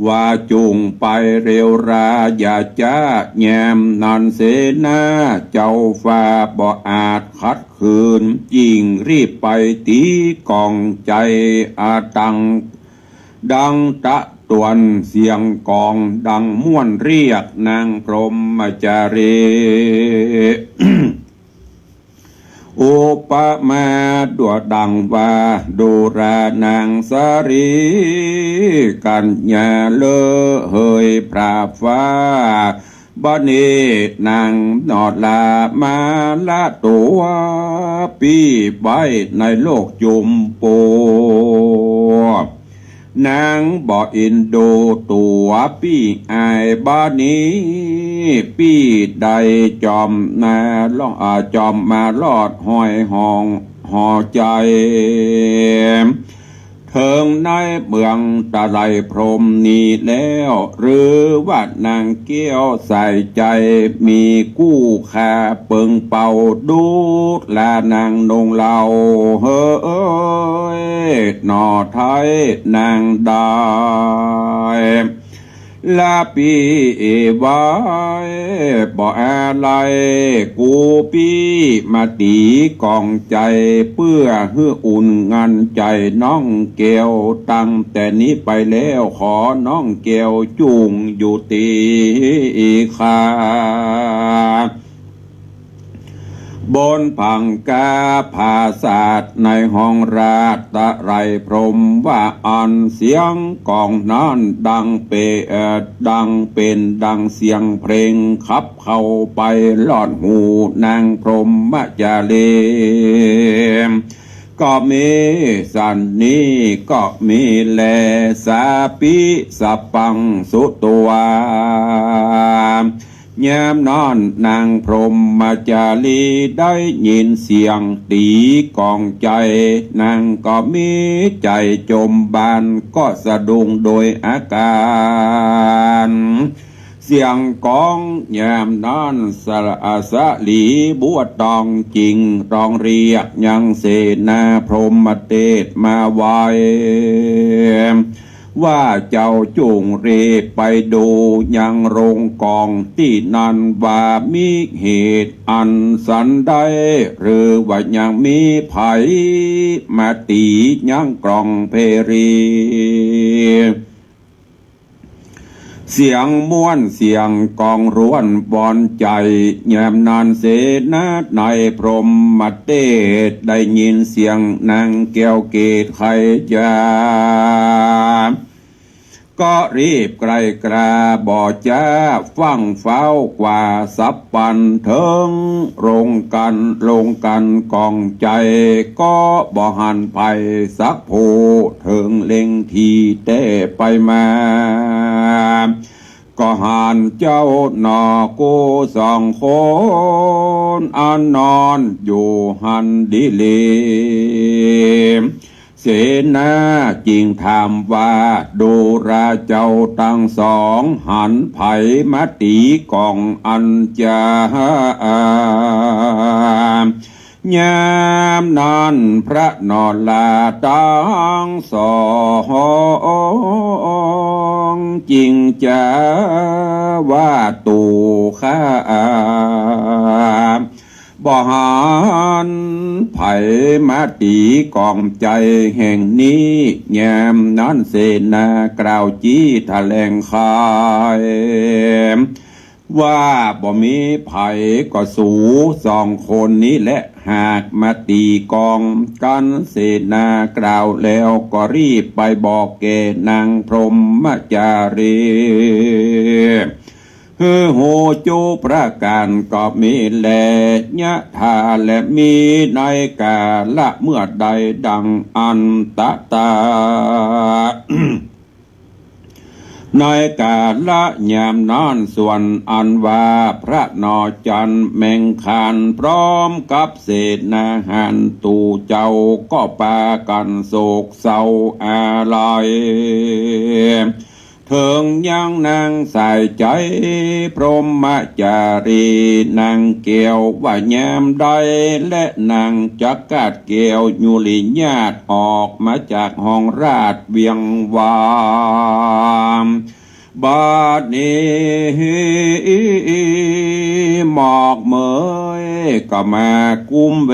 ว่าจุ่งไปเร็วราอย่าจ๊า ยามนั้นเสนาเจ้าฟ้าบ่อาจขัดขืน จึ่งรีบไปตี๋ก๋องใจ๋อาตัง ดังตะตวนเสียงก๋องดังม่วนเรียกนางพรหมจารี อุปมาดังว่า ดูรานางสาลีกัญญาเลิศเหยพระฟ้า บัดนี้นางหนอดลามาละตั๋วปี้ไว้ในโลกจุมปู นางบ่อินดูตั๋วปี้อาย บัดนี้ปี้ได้จอมมาลอด อ่า จอมมาลอดห้อยห้องหอใจ๋ เถิงในเมืองตะไลพรหมนี้แล้ว หรือว่านางแก้วสายใจ๋ มีกู้ค่าเปิงเป่า ดูรานางนงเล่าเหย หนอไท้นางได้ ละปี้ไว้ บ่อาลัย กูปี้มาตี๋ก๋องใจ๋ เปื้อหื้ออุ่นงันใจ๋น้องแก้ว ตั้งแต่นี้ไปแล้ว ขอน้องแก้วจุ่งอยู่ตี๋ข้า บนผังกาผาสาทในห้องราชตะไลพรหมว่าอั้น เสียงก๋องนั้นดังเปะ เอ่อ ดังเป๋นดังเสียงเพลงขับเข้าไปลอดหูนางพรหมจารี ก็มีสันนี้ก็มีแล สาปิสปังสุตวา น ยามนั้นนางพรหมจารีได้ยินเสียงตี๋ก๋องใจ๋ นางก็มีใจ๋จมบาน ก็สะดุ้งโดยอาก๋านเสียงก๋อง ยามนั้นสะ สาลีบัวตองจึงร้องเรียกยังเสนาพรหมเตสมาไหว้ ว่าเจ้าจุ่งรีบไปดูยังโฮงก๋องตี้นั้นว่ามีเหตุอันสันใด หรือว่ายังมีใผมาตี๋ยังก๋องเพรี เสียงม่วนเสียงก๋องรวนบอนใจ๋ ยามนั้นเสนาในพรหมเตสได้ยินเสียงนางแก้วเกศไขยา ก็รีบไกล่กราบ่จ๋าฟั่งฟ้าวกว่าสับปันเถิงโฮงก๋าน โฮงก๋านก๋องใจ๋ ก็บ่หันใผสักผู้เถิงเล็งทีแต๊ไปมา ก็หันเจ้าหน่อกู้สองคนอันนอนอยู่หั้นดีหลี เสนาจึงถามว่า ดูราเจ้าตังสอง หันใผมาตี๋ก๋องอันจา ยามนั้นพระนราตังสองจึงจาว่า ตั๋วข้าบ่หันใผมาตี๋ก๋องใจ๋แห่งนี้ ยามนั้นเสนากล่าวจี้แถลงไข ว่าบ่มีใผ ก็สูสองคนนี้แหละหากมาตี๋ก๋องกั๋น เสนากล่าวแล้วก็รีบไปบอกแก่นางพรหมจารี หื้อฮู้จุประก๋านก็มีแล ยะถา และมีในกาละเมื่อใดดังอันตะตา ในกาละยามนั้นส่วนอันว่าพระนอจันทร์แมงคานพร้อมกับเสนาหารตั๋วเจ้าก็ปากั๋นโศกเศร้าอาลัย เถิงยังนางสายใจ๋พรหมจารีนางแก้วว่ายามใด และนางจักกัดแก้วยุริยาชออกมาจากห้องราชเวียงวา บัดนี้หมอกเหมยก็มากุ้มแว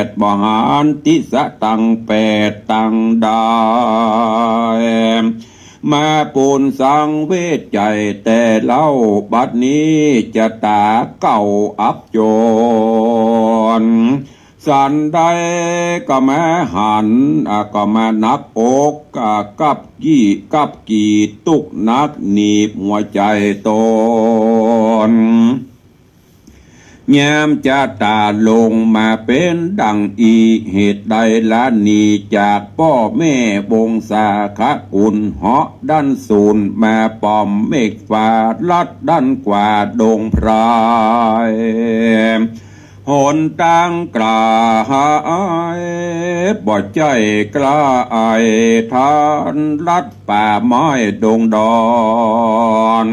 ด บ่หันติสะตังแปดตังใด มาปูนสังเวชใจ๋แต่เล่า บัดนี้จะต๋าเก่าอับจรสันใด ก็มาหัน อ่ะ ก็มาหนักอก อ่ะ กับกี้ กับกี้ตุ๊กหนักหนีบหัวใจ๋ตน ยามจะต๋าลงมาเป๋นดังอี้ เหตุใดละหนีจากป้อแม่วงศาคกุล เหาะดั้นสูนมาป้อมเมฆฟ้า ลัดดั้นกว่าดงไพร หนตางไก๋ บ่ใจ้ไก๋ ต้านลัดป่าไม้ดงดอน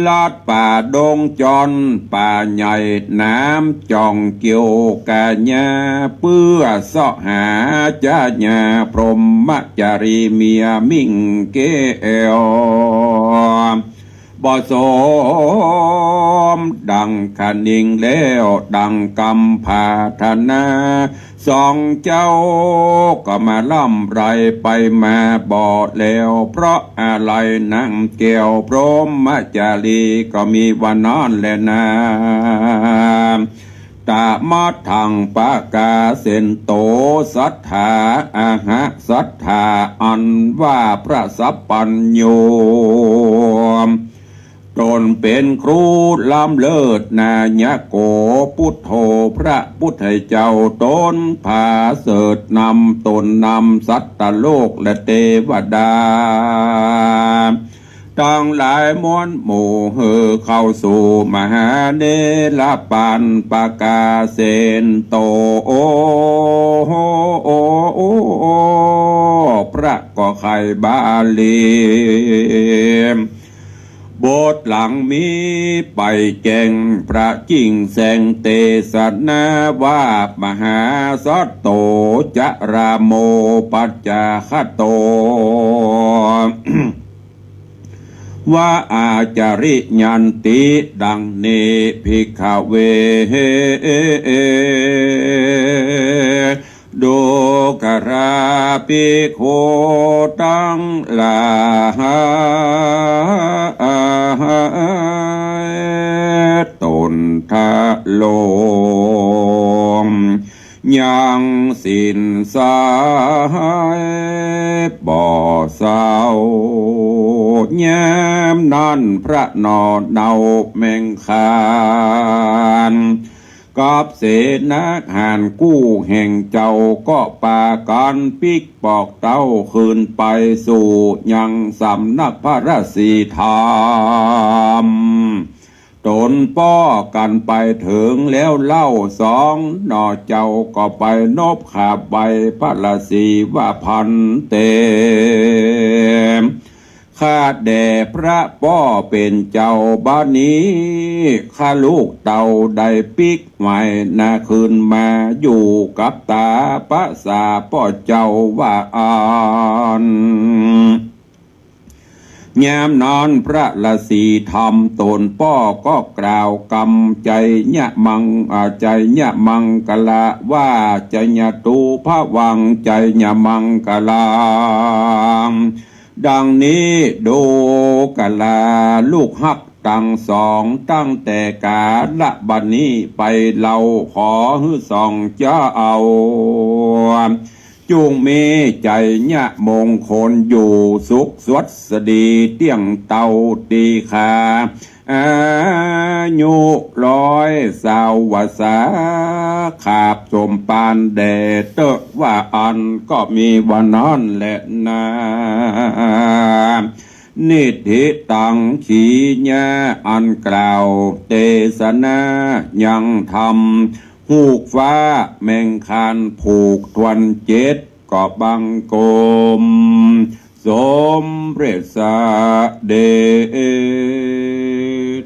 ลัดป่าดงจอน ป่าใหญ่หนามจ่องเกี่ยวกาญา เปื้อเซาะหาจาญาพรหมจารีเมียมิ่งแก้ว บ่สมดังคะนิงแล้วดังกำปรารถนา สองเจ้าก็มาล่ำไรไปมาบ่แล้ว เพราะอาลัยนางแก้วพรหมจารีก็มีว่านั้นแลนา ตะมะทังปะกาเสนโต สัตถา อะหะสัตถา อันว่าพระสัพพัญญู ต๋นเป๋นครูล้ำเลิศนายโก ปุทโธ พระปุทธเจ้าต๋นผาเสริฐนำต๋นนำสัตตโลกและเตวดา ตังหลายมวลหมู่ หื้อเข้าสู่มหาเนรปันปกาเสนโต พระก็ไขว้บาลี บทหลังมีไปแจ้ง พระจิ่งแสงเตสนาว่า มหาสัตโต จราโม ปัจจาคโต วาอาจาริยันติ ดังนี้ ภิกขเว ดูกราภิกขุตังหลาย ตนทะลง ยังศีลสายบ่เศร้า ยามนั้นพระหน่อเนาแมงคาน กับเสนาหารกู้แห่งเจ้าก็ปากั๋นปิ๊กปอกเต้าคืนไปสู่ยังสำนักพระราศีธรรม ตนป้อกั๋นไปเถิงแล้วเล่า สองหน่อเจ้าก็ไปนบขาบไหว้พระราศีว่า ภันเต ข้าแด่พระป้อเป๋นเจ้า บ่านี้ข้าลูกเต้าได้ปิ๊กไหว้นาคืนมาอยู่กับต๋า ประสาป้อเจ้าว่าอั้น ยามนั้นพระราศีธรรมตนป้อก็กล่าวกำ ไชยะมัง อ่า ไชยะมังคละว่า ชยะตูปะวัง ไชยะมังคลัง ดังนี้ ดูกราลูกฮักตังสอง ตั้งแต่กาละบ่านี้ไปเล่า ขอหื้อสองเจ้า จุ่งมีไชยะมงคลอยู่สุขสวัสดีเตี้ยงเต้าตี้คา อายุร้อยสาววรรษา ขาบสมปานแด่เต๊อะ ว่าอั้นก็มีว่านั้นแหละนา นิทธิตัง ขียะ อันกล่าวเตสนายังธรรม ฮูกฟ้าแมงคานผูกถ้วนเจ็ด ก็บังคมสมเร็จเสด็จ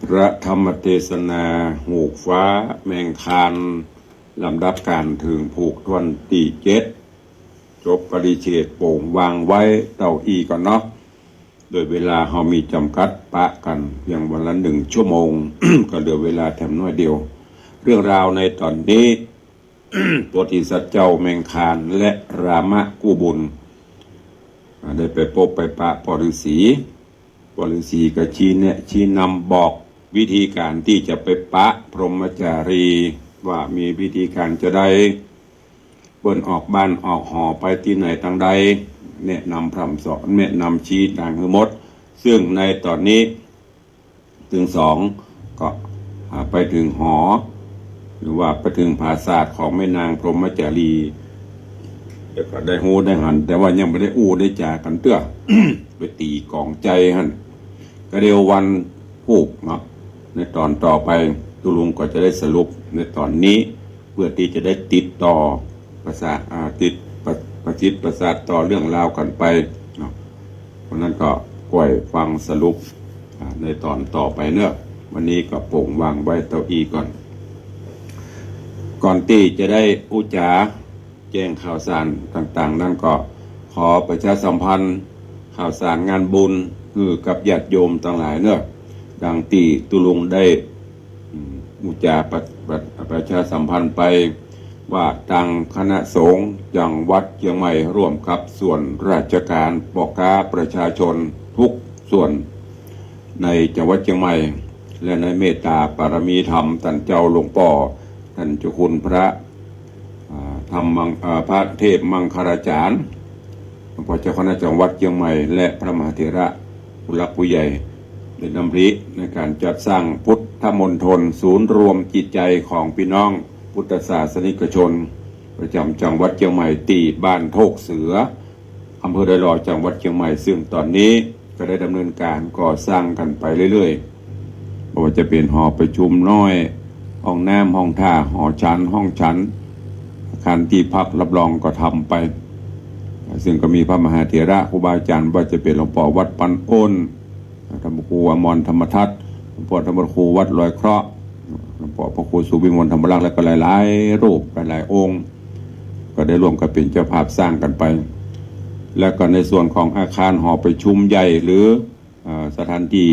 พระธรรมเตสนาฮูกฟ้าแมงคาน ลำดับก๋านเถิงผูกถ้วนตี้เจ็ด จบปริเชตย์โป่งวางไว้เต้าอี้ก่อนเนาะ โดยเวลาเฮามีจ๋ำกัดปะกั๋นเพียงวันละหนึ่งชั่วโมง ก็เหลือเวลาแถมน้อยเดียว เรื่องราวในต๋อนนี้ โพธิสัตว์เจ้าแมงคานและรามะกู้บุญ อ่า ได้ไปปบไปปะป้อฤๅษี ป้อฤๅษีก็ชี้แนะชี้นำบอกวิธีก๋านตี้จะไปปะพรหมจารี ว่ามีวิธีก๋านจาใด เปิ้นออกบ้านออกหอไปตี้ไหนตางใด แนะนำพร่ำสอน แนะนำชี้ตางหื้อหมด ซึ่งในต๋อนนี้ ตึงสองก็ อ่า ไปเถิงหอ หรือว่าไปเถิงผาสาทของแม่นางพรหมจารี แล้วก็ได้ฮู้ได้หัน แต่ว่ายังบ่ได้อู้ได้จ๋ากั๋นเตื้อ ไปตี๋ก๋องใจ๋หั้น ก็เดี๋ยววันพูกเนาะ ในต๋อนต่อไป ตุ๊ลุงก็จะได้สรุปในต๋อนนี้ เพื่อตี้จะได้ติดต่อประสาท อ่า ติดประ ประสิทธิ์ประสาทต่อเรื่องราวกั๋นไปเนาะ เพราะนั้นก็ก้อยฟังสรุป อ่า ในต๋อนต่อไปเนาะ วันนี้ก็โป่งวางไว้เต้าอี้ก่อน ก่อนตี้จะได้อู้จ๋าแจ้งข่าวสารต่างๆ นั้นก็ขอประชาสัมพันธ์ข่าวสารงานบุญหื้อกับญาติโยมตังหลายเนาะ ดังตี้ตุ๊ลุงได้ อืม อู้จ๋าประ ประ ประชาสัมพันธ์ไป ว่าตางคณะสงฆ์จังหวัดเจียงใหม่ ร่วมกับส่วนราชก๋าน ป้อค้า ประชาชนทุกส่วนในจังหวัดเจียงใหม่ และในเมตตาปารมีธรรม ต้านเจ้าหลวงป้อ ต้านเจ้าคุณพระ อ่า ธรรมมัง อ่า พระเทพมังคลาจารย์ หลวงป้อเจ้าคณะจังหวัดเจียงใหม่ และพระมหาเถระผู้หลักผู้ใหญ่ ได้ดำริในก๋านจัดสร้างพุทธมณฑล ศูนย์รวมจิตใจ๋ของปี้น้องพุทธศาสนิกชน ประจ๋ำจังหวัดเจียงใหม่ ตี้บ้านโต๊กเสือ อำเภอดอยหล่อ จังหวัดเจียงใหม่ ซึ่งต๋อนนี้ก็ได้ดำเนินก๋านก่อสร้างกั๋นไปเรื่อยๆ บ่ว่าจะเป๋นหอประชุมน้อย ห้องน้ำ ห้องท่า หอฉัน ห้องฉัน อาคารตี้พักรับรองก็ทำไป ซึ่งก็มีพระมหาเถระครูบาอาจ๋ารย์ บ่ว่าจะเป๋นหลวงป้อวัดปันโอน ท่านพระครูอมรธรรมทัศน์ หลวงป้อท่านพระครูวัดลอยเคราะห์ หลวงป้อพระครูสุวิมลธรรมรักษ์ และก็หลายๆ รูป หลายๆ องค์ ก็ได้ร่วมกั๋นเป๋นเจ้าภาพสร้างกั๋นไป และก็ในส่วนของอาคารหอประชุมใหญ่ หรือ เอ่อ สถานตี้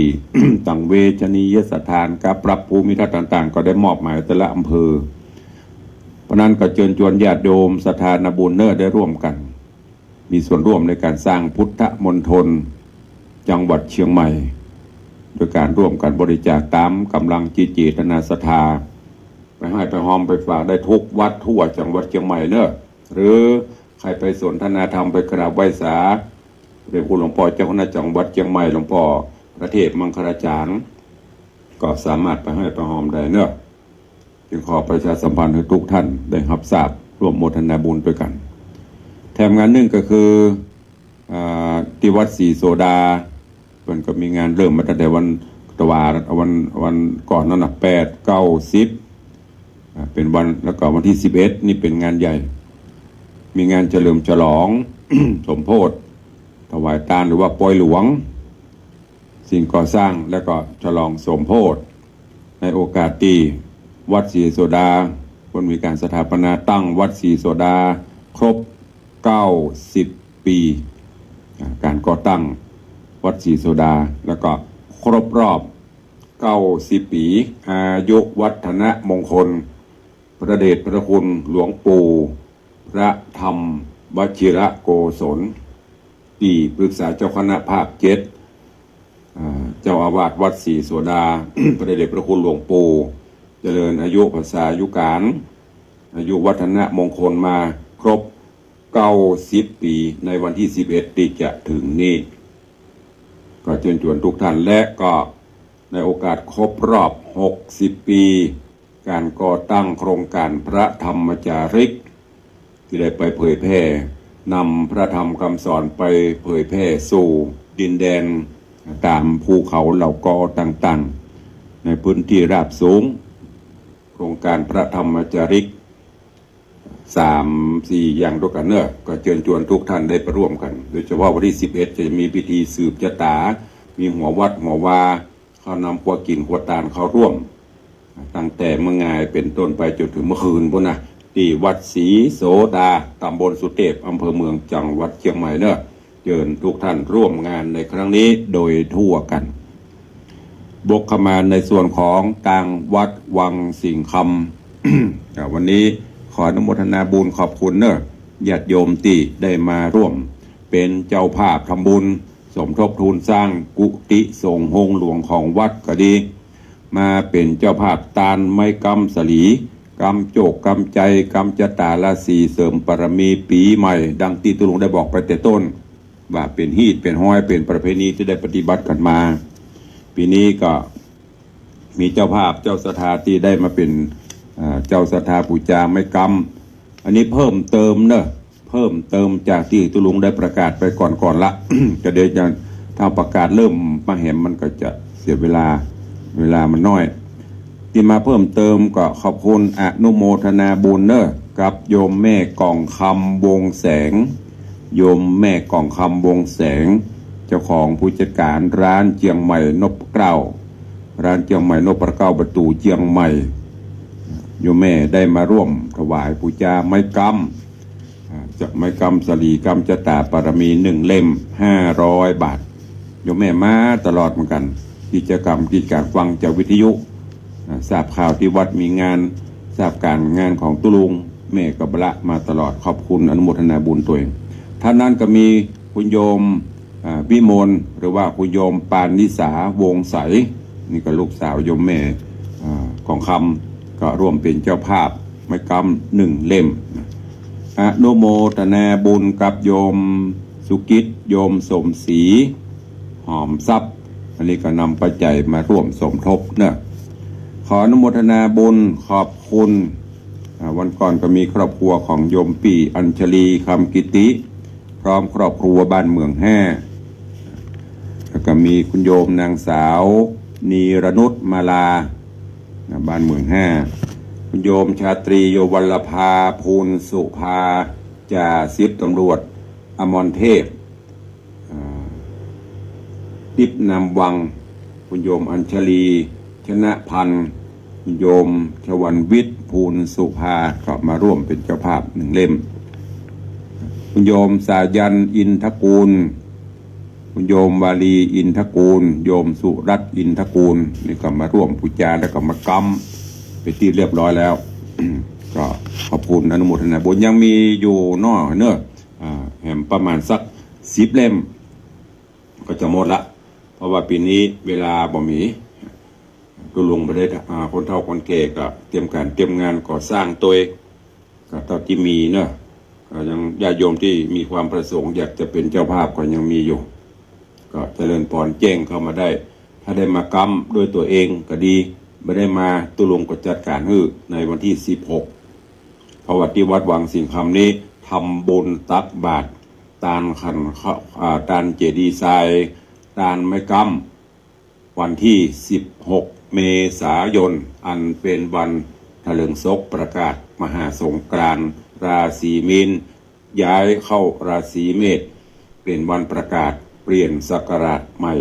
ตังเวชนียสถาน กับปรับภูมิทัศน์ต่างๆ ก็ได้มอบหมายแต่ละอำเภอ เพราะนั้นก็เจิญจวนญาติโยมศรัทธานาบุญเน่อ ได้ร่วมกั๋น มีส่วนร่วมในก๋านสร้างพุทธมณฑลจังหวัดเจียงใหม่ โดยก๋านร่วมกั๋นบริจาคต๋ามก๋ำลังจิตเจตนาศรัทธา ไปฮ้อยไปฮอมไปฝากได้ทุกวัดทั่วจังหวัดเจียงใหม่เน่อ หรือใผไปสนทนาธรรมไปกราบไหว้สา พระเดชพระคุณหลวงป้อเจ้าคณะจังหวัดเจียงใหม่ หลวงป้อพระเทพมังคลาจ๋ารย์ ก็สามารถไปฮ้อยไปฮอมได้เน่อ จึงขอประชาสัมพันธ์หื้อทุกท่านได้ฮับทราบ ร่วมโมทนาบุญตวยกั๋น แถมงานนึ่งก็คือ อ่า ตี้วัดศรีโสดา เปิ้นก็มีงานเริ่มมาตั้งแต่วันตะวา วัน วันก่อนนั้นน่ะ แปด เก้า สิบ อ่า เป๋นวัน แล้วก็วันตี้สิบเอ็ดนี่เป๋นงานใหญ่ มีงานเฉลิมฉลอง สมโภช ถวายตานหรือว่าปอยหลวง สิ่งก่อสร้าง แล้วก็ฉลองสมโภช ในโอกาสตี้วัดศรีโสดา เปิ้นมีก๋านสถาปนาตั้งวัดศรีโสดาครบ เก้าสิบ ปี๋ อ่า ก๋านก่อตั้งวัดศรีโสดา แล้วก็ครบรอบ เก้าสิบ ปี๋ อายุวัฒนมงคล พระเดชพระคุณหลวงปู่พระธรรมวชิรโกศล ตี้ปรึกษาเจ้าคณะภาคเจ็ด อ่า เจ้าอาวาสวัดศรีโสดา พระเดชพระคุณหลวงปู่เจริญอายุพรรษายุก๋าน อายุวัฒนมงคลมาครบ เก้าสิบ ปี๋ ในวันตี้สิบเอ็ดตี้จะเถิงนี้ ก็เจิญจวนทุกท่าน และก็ในโอกาสครบรอบ หกสิบ ปี๋ ก๋านก่อตั้งโครงก๋านพระธรรมจาริก ตี้ได้ไปเผยแผ่ นำพระธรรมกำสอนไปเผยแผ่สู่ดินแดน ต๋ามภูเขาเหล่ากอต่างๆ ในพื้นตี้ราบสูง โครงก๋านพระธรรมจาริก สามสี่อย่างตวยกั๋นเน่อ ก็เจิญจวนทุกท่านได้ไปร่วมกั๋น โดยเฉพาะวันตี้สิบเอ็ดจะมีพิธีสืบจะต๋า มีหัววัดหัววา เข้านำครัวกิ๋นครัวตานเข้าร่วม ตั้งแต่เมื่องายเป๋นต้นไปจ๋นเถิงเมื่อคืนปู๊นนะ ตี้วัดศรีโสดา ตำบลสุเตพ อำเภอเมือง จังหวัดเจียงใหม่เน่อ เจิญทุกท่านร่วมงานในครั้งนี้โดยทั่วกั๋น บกขมาในส่วนของตางวัดวังสิงห์คำ อ่า วันนี้ขออนุโมทนาบุญขอบคุณเน่อ ญาติโยมตี้ได้มาร่วมเป๋นเจ้าภาพทำบุญ สมทบทุนสร้างกุฏิสงฆ์โฮงหลวงของวัดก็ดี มาเป๋นเจ้าภาพตานไม้กำสาลี กำโจคกำชัย กำจะต๋าราศี เสริมบารมีปี๋ใหม่ ดังตี้ตุ๊ลุงได้บอกไปแต่ต้น ว่าเป๋นฮีตเป๋นฮ้อย เป๋นประเพณีตี้ได้ปฏิบัติกั๋นมา ปี๋นี้ก็มีเจ้าภาพเจ้าศรัทธาตี้ได้มาเป๋น อ่า เจ้าศรัทธาปู๋จาไม้กำ อันนี้เพิ่มเติมเน่อ เพิ่มเติมจากตี้ตุ๊ลุงได้ประกาศไปก่อนๆ ละ ก็เดี๋ยวจะ ถ้าประกาศเริ่มมาแหมมันก็จะเสียเวลา เวลามันน้อย ตี้มาเพิ่มเติมก็ขอบคุณอนุโมทนาบุญเน่อ กับโยมแม่กองคำ วงศ์แสง โยมแม่กองคำ วงศ์แสง เจ้าของผู้จัดก๋านร้านเจียงใหม่นพเกล้า ร้านเจียงใหม่นพเกล้า ประตู๋เจียงใหม่ โยมแม่ได้มาร่วมถวายปู๋จาไม้กำ อ่า จะไม้กำสาลี กำจะต๋าปารมี หนึ่งเล่ม ห้าร้อยบาท โยมแม่มาตลอดเหมือนกั๋น กิจก๋รรม กิจก๋านฟังจากวิทยุ อ่า ทราบข่าวตี้วัดมีงาน ทราบก๋านงานของตุ๊ลุง แม่ก็บละมาตลอด ขอบคุณอนุโมทนาบุญตวย ท่านนั้นก็มีคุณโยม อ่า วิมล หรือว่าคุณโยมปานนิสา วงศ์ใส นี่ก็ลูกสาวโยมแม่ อ่า กองคำ ก็ร่วมเป๋นเจ้าภาพไม้กำหนึ่งเล่ม อนุโมทนาบุญกับโยมสุกิจ โยมสมศรี หอมทรัพย์ อันนี้ก็นำปัจจัยมาร่วมสมทบเน่อ ขออนุโมทนาบุญขอบคุณ อ่า วันก่อนก็มีครอบครัวของโยมปี้อัญชลี คำกิติ พร้อมครอบครัวบ้านเมืองแฮ่ แล้วก็มีคุณโยมนางสาวนีรนุชมาลา นะ บ้านเมืองแฮ่ คุณโยมชาตรี โยวัลลภา ภูลสุภา จ่าสิบตำรวจอมรเทพ อ่า ติ๊บนามวัง คุณโยมอัญชลี ชนะพันธ์ คุณโยมชวันวิทย์ ภูลสุภา ก็มาร่วมเป็นเจ้าภาพหนึ่งเล่ม คุณโยมสายัน อินทกูล คุณโยมวาลี อินทกูล โยมสุรัตน์ อินทกูล นี่ก็มาร่วมปู๋จา แล้วก็มาก๊ำเป็นที่เรียบร้อยแล้ว ก็ขอบคุณอนุโมทนาบุญ ยังมีอยู่เนาะ เนาะ อ่า แหมประมาณสักสิบเล่ม ก็จะหมดละ เพราะว่าปี๋นี้เวลาบ่มี ตุ๊ลุงบ่ได้ อ่า คนเฒ่าคนแก่ก็เตรียมก๋านเตรียมงานก่อสร้างตวย ก็เต้าตี้มีเนาะ ก็ยังญาติโยมตี้มีความประสงค์อยากจะเป็นเจ้าภาพก็ยังมีอยู่ ก็เจริญปอนแจ้งเข้ามาได้ ถ้าได้มาก๊ำด้วยตั๋วเองก็ดี บ่ได้มาตุ๊ลุงก็จัดก๋านหื้อในวันตี้สิบหก เพราะว่าตี้วัดวังสิงห์คำนี้ทำบุญตักบาตร ตานขันข้าว อ่า ตานเจดีย์ทราย ตานไม้ก๊ำ วันตี้สิบหกเมษายน อันเป๋นวันถลิงศกประกาศมหาสงกรานต์ ราศีมีนย้ายเข้าราศีเมษ เป๋นวันประกาศเปลี่ยนศักราชใหม่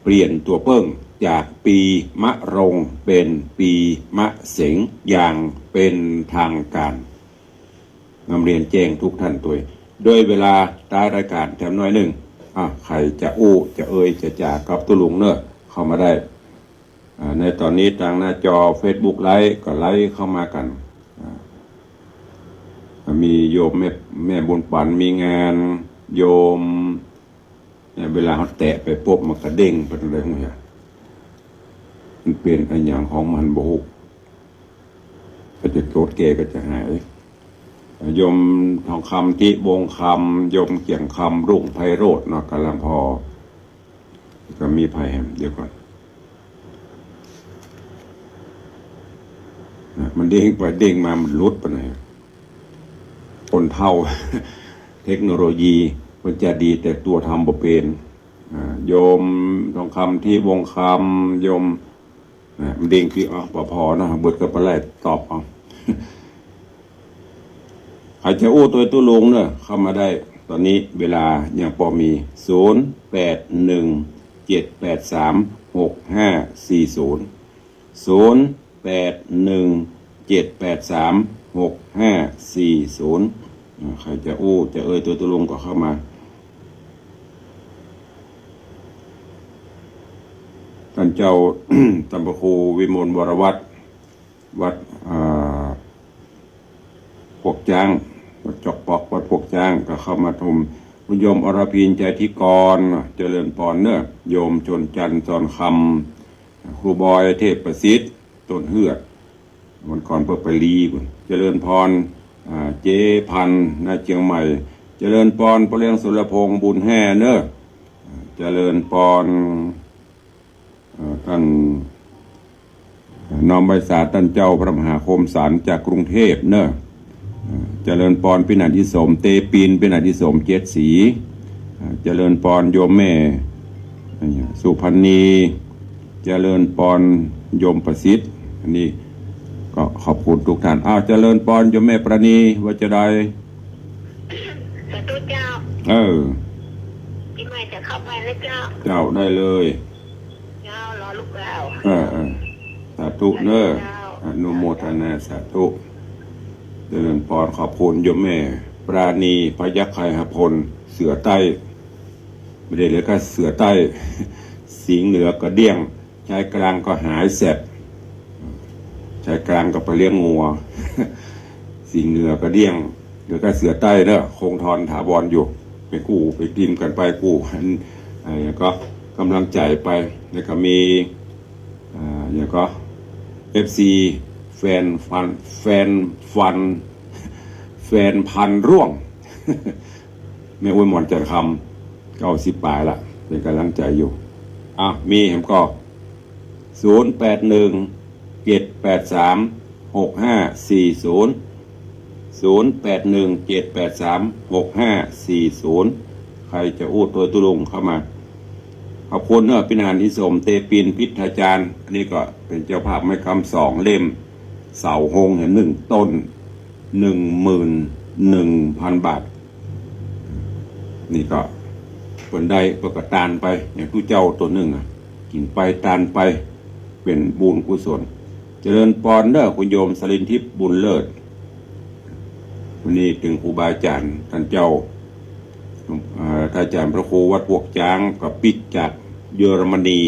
เปลี่ยนตั๋วเปิ้งจากปีมะโรงเป๋นปีมะเสงอย่างเป๋นทางก๋าน นำเรียนแจ้งทุกท่านตวย ด้วยเวลาต้ายรายก๋านแถมหน้อยนึ่ง อ่ะ ใผจะอู้ จะเอ่ย จะจ๋ากับตุ๊ลุงเนาะ เข้ามาได้ อ่า ในต๋อนนี้ตางหน้าจอเฟซบุ๊กไลฟ์ก็ไลฟ์เข้ามากั๋น อ่า มีโยมแม่ แม่บุญปั๋น มีงาน โยม เนี่ย เวลาเฮาแตะไปปุ๊บมันก็เด้งไปตรงไหนของเฮา มันเป๋นอะหยังของมันบ่ฮู้ ก็จะโกรธแกก็จะหาย โยมทองคำ ทิวงศ์คำ โยมเกียงคำ รุ่งไพโรจน์เนาะ ก๋ำลังผ่อ ก็มีใผแหม เดี๋ยวก่อน นะ มันเด้งไปเด้งมา มันหลุดไปไหน คนเฒ่า เทคโนโลยีมันจะดีแต่ตั๋วทำบ่เป๋น อ่า โยมทองคำ ทิวงศ์คำ โยม นะ มันเด้งปิ๊ก เอา ปอพอเนาะ เบิดก็ไปไล่ตอบเอา ใผจะอู้ตวยตุ๊ลุงเนาะ เข้ามาได้ ต๋อนนี้เวลายังปอมี ศูนย์แปดหนึ่งเจ็ดแปดสามหกห้าสี่ศูนย์ ศูนย์แปดหนึ่งเจ็ดแปดสามหกห้าสี่ศูนย์ อ่า ใผจะอู้จะเอ่ยตวยตุ๊ลุงก็เข้ามา ต้านเจ้า ต้านพระครูวิมลวรวัฒน์ วัด อ่า พวกจ๊าง วัดจอกป๊อก วัดพวกจ๊าง ก็เข้ามาชม คุณโยมอรพิน ใจทิกร เจริญปอนเนาะ โยมชนจันทร์ จอนคำ ครูบอย เทพประสิทธิ์ ต้นเฮือด วันก่อนเปิ้นไปลี๋ปุ้น เจริญปอน อ่า เจ๊พันธุ์ ณ เจียงใหม่ เจริญปอน ป้อเลี้ยงสุรพงษ์ บุญแฮ่เนาะ อ่า เจริญปอน เอ่อ ต้าน น้อมไหว้สาต้านเจ้าพระมหาคมสันต์จากกรุงเทพฯเนาะ เอ่อ เจริญปอน ปี้หนาดอิสม เตปิน ปี้หนาดอิสม เจ็ดสี เอ่อ เจริญปอน โยมแม่ สุพรรณี เจริญปอน โยมประสิทธิ์ อันนี้ก็ขอบคุณทุกท่าน อ้าว เจริญปอน โยมแม่ปราณี ว่าจะใด สาธุเจ้า เออ ปี๋ใหม่จะเข้าไปแล้วเจ้า เจ้า ได้เลย เจ้า รอลูกแล้ว เออ เออ สาธุเนาะ สาธุเจ้า อนุโมทนาสาธุ เจริญปอน ขอบคุณโยมแม่ปราณี พยัคฆไคหพล เสือใต้ บ่ได้เหลือแค่เสือใต้ สิงห์เหนือกระเดี้ยง ชายกลางก็หายแสบ ชายกลางก็ไปเลี้ยงงัว สิงห์เหนือกระเดี้ยง เหลือแค่เสือใต้เนาะ คงทนถาวรอยู่ เป๋นกู้เป๋นกิ๋นกั๋นไปกู้ อัน เอ่อ ก็ก๋ำลังใจ๋ไป แล้วก็มี อ่า แล้วก็ เอฟซี แฟนฟัน แฟนฟัน แฟนพันธุ์ร่วง แม่อุ๊ยหมอนจันทร์คำ เก้าสิบป๋ายละ เป๋นก๋ำลังใจ๋อยู่ อ่ะ มีแหมก่อ ศูนย์แปดหนึ่งเจ็ดแปดสามหกห้าสี่ศูนย์ ศูนย์แปดหนึ่งเจ็ดแปดสามหกห้าสี่ศูนย์ ใผจะอู้ตวยตุ๊ลุงเข้ามา ขอบคุณเนาะ ปี้หนาน อีสม เตปิน พิทยาจารย์ อันนี้ก็เป๋นเจ้าภาพไม้กำสองเล่ม เสาโฮงเนี่ยหนึ่งต้น หนึ่งหมื่นหนึ่งพันบาท นี่ก็เปิ้นได้เปิ้นก็ตานไป อย่างตุ๊เจ้าตนนึ่งน่ะ กิ๋นไปตานไป เป๋นบุญกุศล เจริญปอนเน้อ คุณโยมสรินทิพย์ บุญเลิศ วันนี้ตึงครูบาอาจ๋ารย์ต้านเจ้า เอ่อ ต้านอาจ๋ารย์พระครูวัดปวกจ๊าง ก็ปิ๊กจากเยอรมนี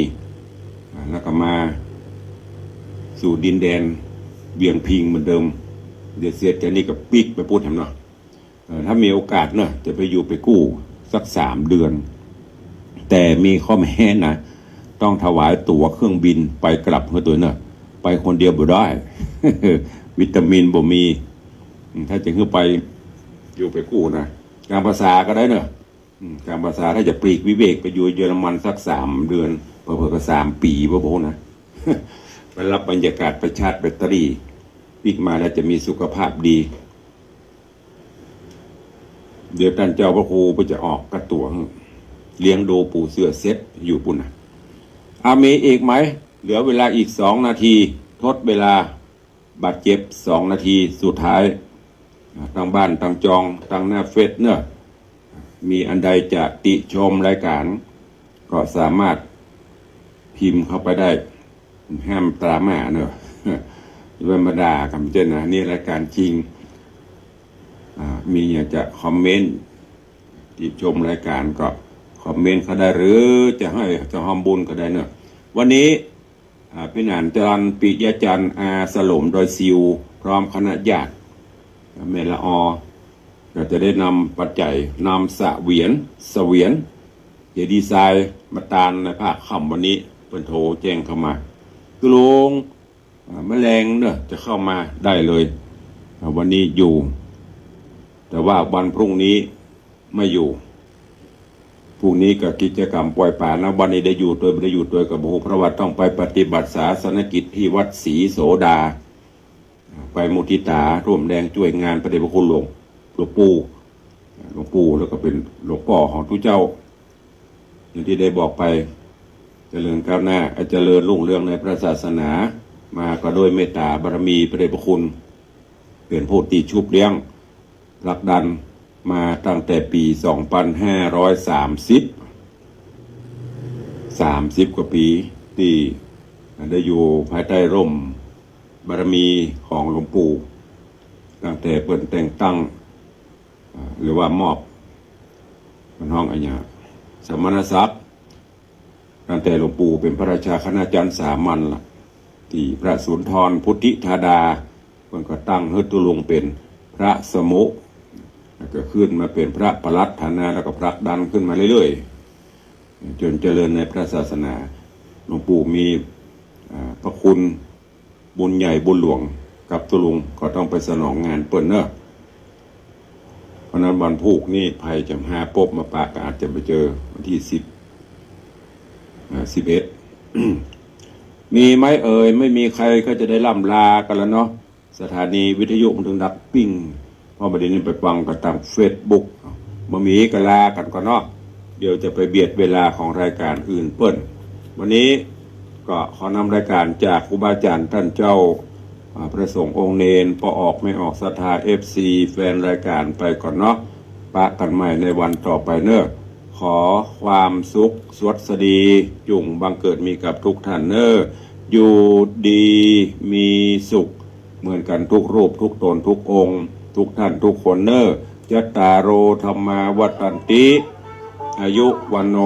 อ่า แล้วก็มาสู่ดินแดนเวียงพิงค์เหมือนเดิม เดี๋ยวเสียจากนี่ก็ปิ๊กไปปู๊นแหมเนาะ เอ่อ ถ้ามีโอกาสเนาะ จะไปอยู่ไปกู้สักสามเดือน แต่มีข้อแม้นะ ต้องถวายตั๋วเครื่องบินไปกลับหื้อตวยเนาะ ไปคนเดียวบ่ได้ วิตามินบ่มี อืม ถ้าจะหื้อไปอยู่ไปกู้นะ ก๋างภาษาก็ได้เนาะ อืม ก๋างภาษา ถ้าจะปลีกวิเวกไปอยู่เยอรมันสักสามเดือน เผลอๆ ก็สามปี๋ บ่ฮู้นะ ไปรับบรรยากาศ ไปชาร์จแบตเตอรี่ ปิ๊กมาแล้วจะมีสุขภาพดี เดี๋ยวต้านเจ้าพระครูก็จะออกตั๋วหื้อ เลี้ยงดูปู่เสือเสร็จอยู่ปู๊นน่ะ อ่ะ มีอีกไหม เหลือเวลาอีกสองนาที ทดเวลา บาดเจ็บสองนาทีสุดท้าย อ่า ตางบ้านตางจอง ตางหน้าเฟซเนาะ มีอันใดจะติชมรายก๋าน ก็สามารถพิมพ์เข้าไปได้ ห้ามตราม่าเนาะ อย่าไปมาด่ากั๋นเจ้านะ นี่รายก๋านจริง อ่า มีอย่างจะคอมเมนต์ ติชมรายก๋านก็คอมเมนต์เข้าได้ หรือจะหื้อ จะฮ่วมบุญก็ได้เนาะ วันนี้ อ่า ปี้หนานจรัญ ปิยะจันทร์ อาสลม ดอยซิว พร้อมคณะญาติ แม่ละออ ก็จะได้นำปัจจัย นำเสวียน เสวียน เจดีย์ทราย มาตานในภาคค่ำวันนี้ เปิ้นโทรแจ้งเข้ามา ตุ๊ลุง อ่า มะแลงเนาะ จะเข้ามาได้เลย อ่า วันนี้อยู่ แต่ว่าวันพรุ่งนี้ไม่อยู่ พรุ่งนี้ก็กิจก๋รรมปล่อยปลานะ วันนี้ได้อยู่ตวย บ่ได้อยู่ตวยก็บ่ฮู้ เพราะว่าต้องไปปฏิบัติศาสนกิจที่วัดศรีโสดา ไปมุทิตาร่วมแรงจ้วยงานพระเดชพระคุณหลวง หลวงปู่ หลวงปู่แล้วก็เป๋นหลวงป้อของตุ๊เจ้า อย่างตี้ได้บอกไป เจริญก้าวหน้า เจริญรุ่งเรืองในพระศาสนา มาก็ด้วยเมตตาบารมีพระเดชพระคุณ เป๋นผู้ตี้ชุบเลี้ยง ผลักดันมาตั้งแต่ปี๋สองปันห้าร้อยสามสิบ สามสิบกว่าปี๋ ตี้ได้อยู่ภายใต้ร่มบารมีของหลวงปู่ ตั้งแต่เปิ้นแต่งตั้ง อ่า หรือว่ามอบ เปิ้นฮ้องอะหยัง สมณศักดิ์ ตั้งแต่หลวงปู่เป๋นพระราชาคณาจารย์สามัญละ ตี้พระสุนทรพุทธิธาดา เปิ้นก็ตั้งหื้อตุ๊ลุงเป๋นพระสมุ แล้วก็ขึ้นมาเป๋นพระปลัดฐานะ แล้วก็ผลักดันขึ้นมาเรื่อยๆ จ๋นเจริญในพระศาสนา หลวงปู่มี อ่า พระคุณ บุญใหญ่บุญหลวงกับตุ๊ลุง ก็ต้องไปสนองงานเปิ้นเนาะ เพราะนั้นวันพูกนี้ใผจะมาปบมาปะก็อาจจะไปเจอวันตี้สิบ อ่า สิบเอ็ด มีไหมเอ่ย ไม่มีใครก็จะได้ร่ำลากั๋นแล้วเนาะ สถานีวิทยุมันตึงดังปิ้ง เพราะบ่าเดี่ยวนี้ไปฟังกั๋นตางเฟซบุ๊ก บ่มีก็ลากั๋นก่อนเนาะ เดี๋ยวจะไปเบียดเวลาของรายก๋านอื่นเปิ้น วันนี้ก็ขอนำรายก๋านจากครูบาอาจ๋ารย์ต้านเจ้า อ่า พระสงฆ์องค์เณร ป้อออกแม่ออก ศรัทธา เอฟซี แฟนรายก๋านไปก่อนเนาะ ปะกั๋นใหม่ในวันต่อไปเนาะ ขอความสุขสวัสดีจุ่งบังเกิดมีกับทุกท่านเนาะ อยู่ดีมีสุข เหมือนกั๋นทุกรูปทุกต๋นทุกองค์ ทุกท่านทุกคนเนาะ จัตตาโร ธัมมา วัฑฒันติ อายุ วัณโณ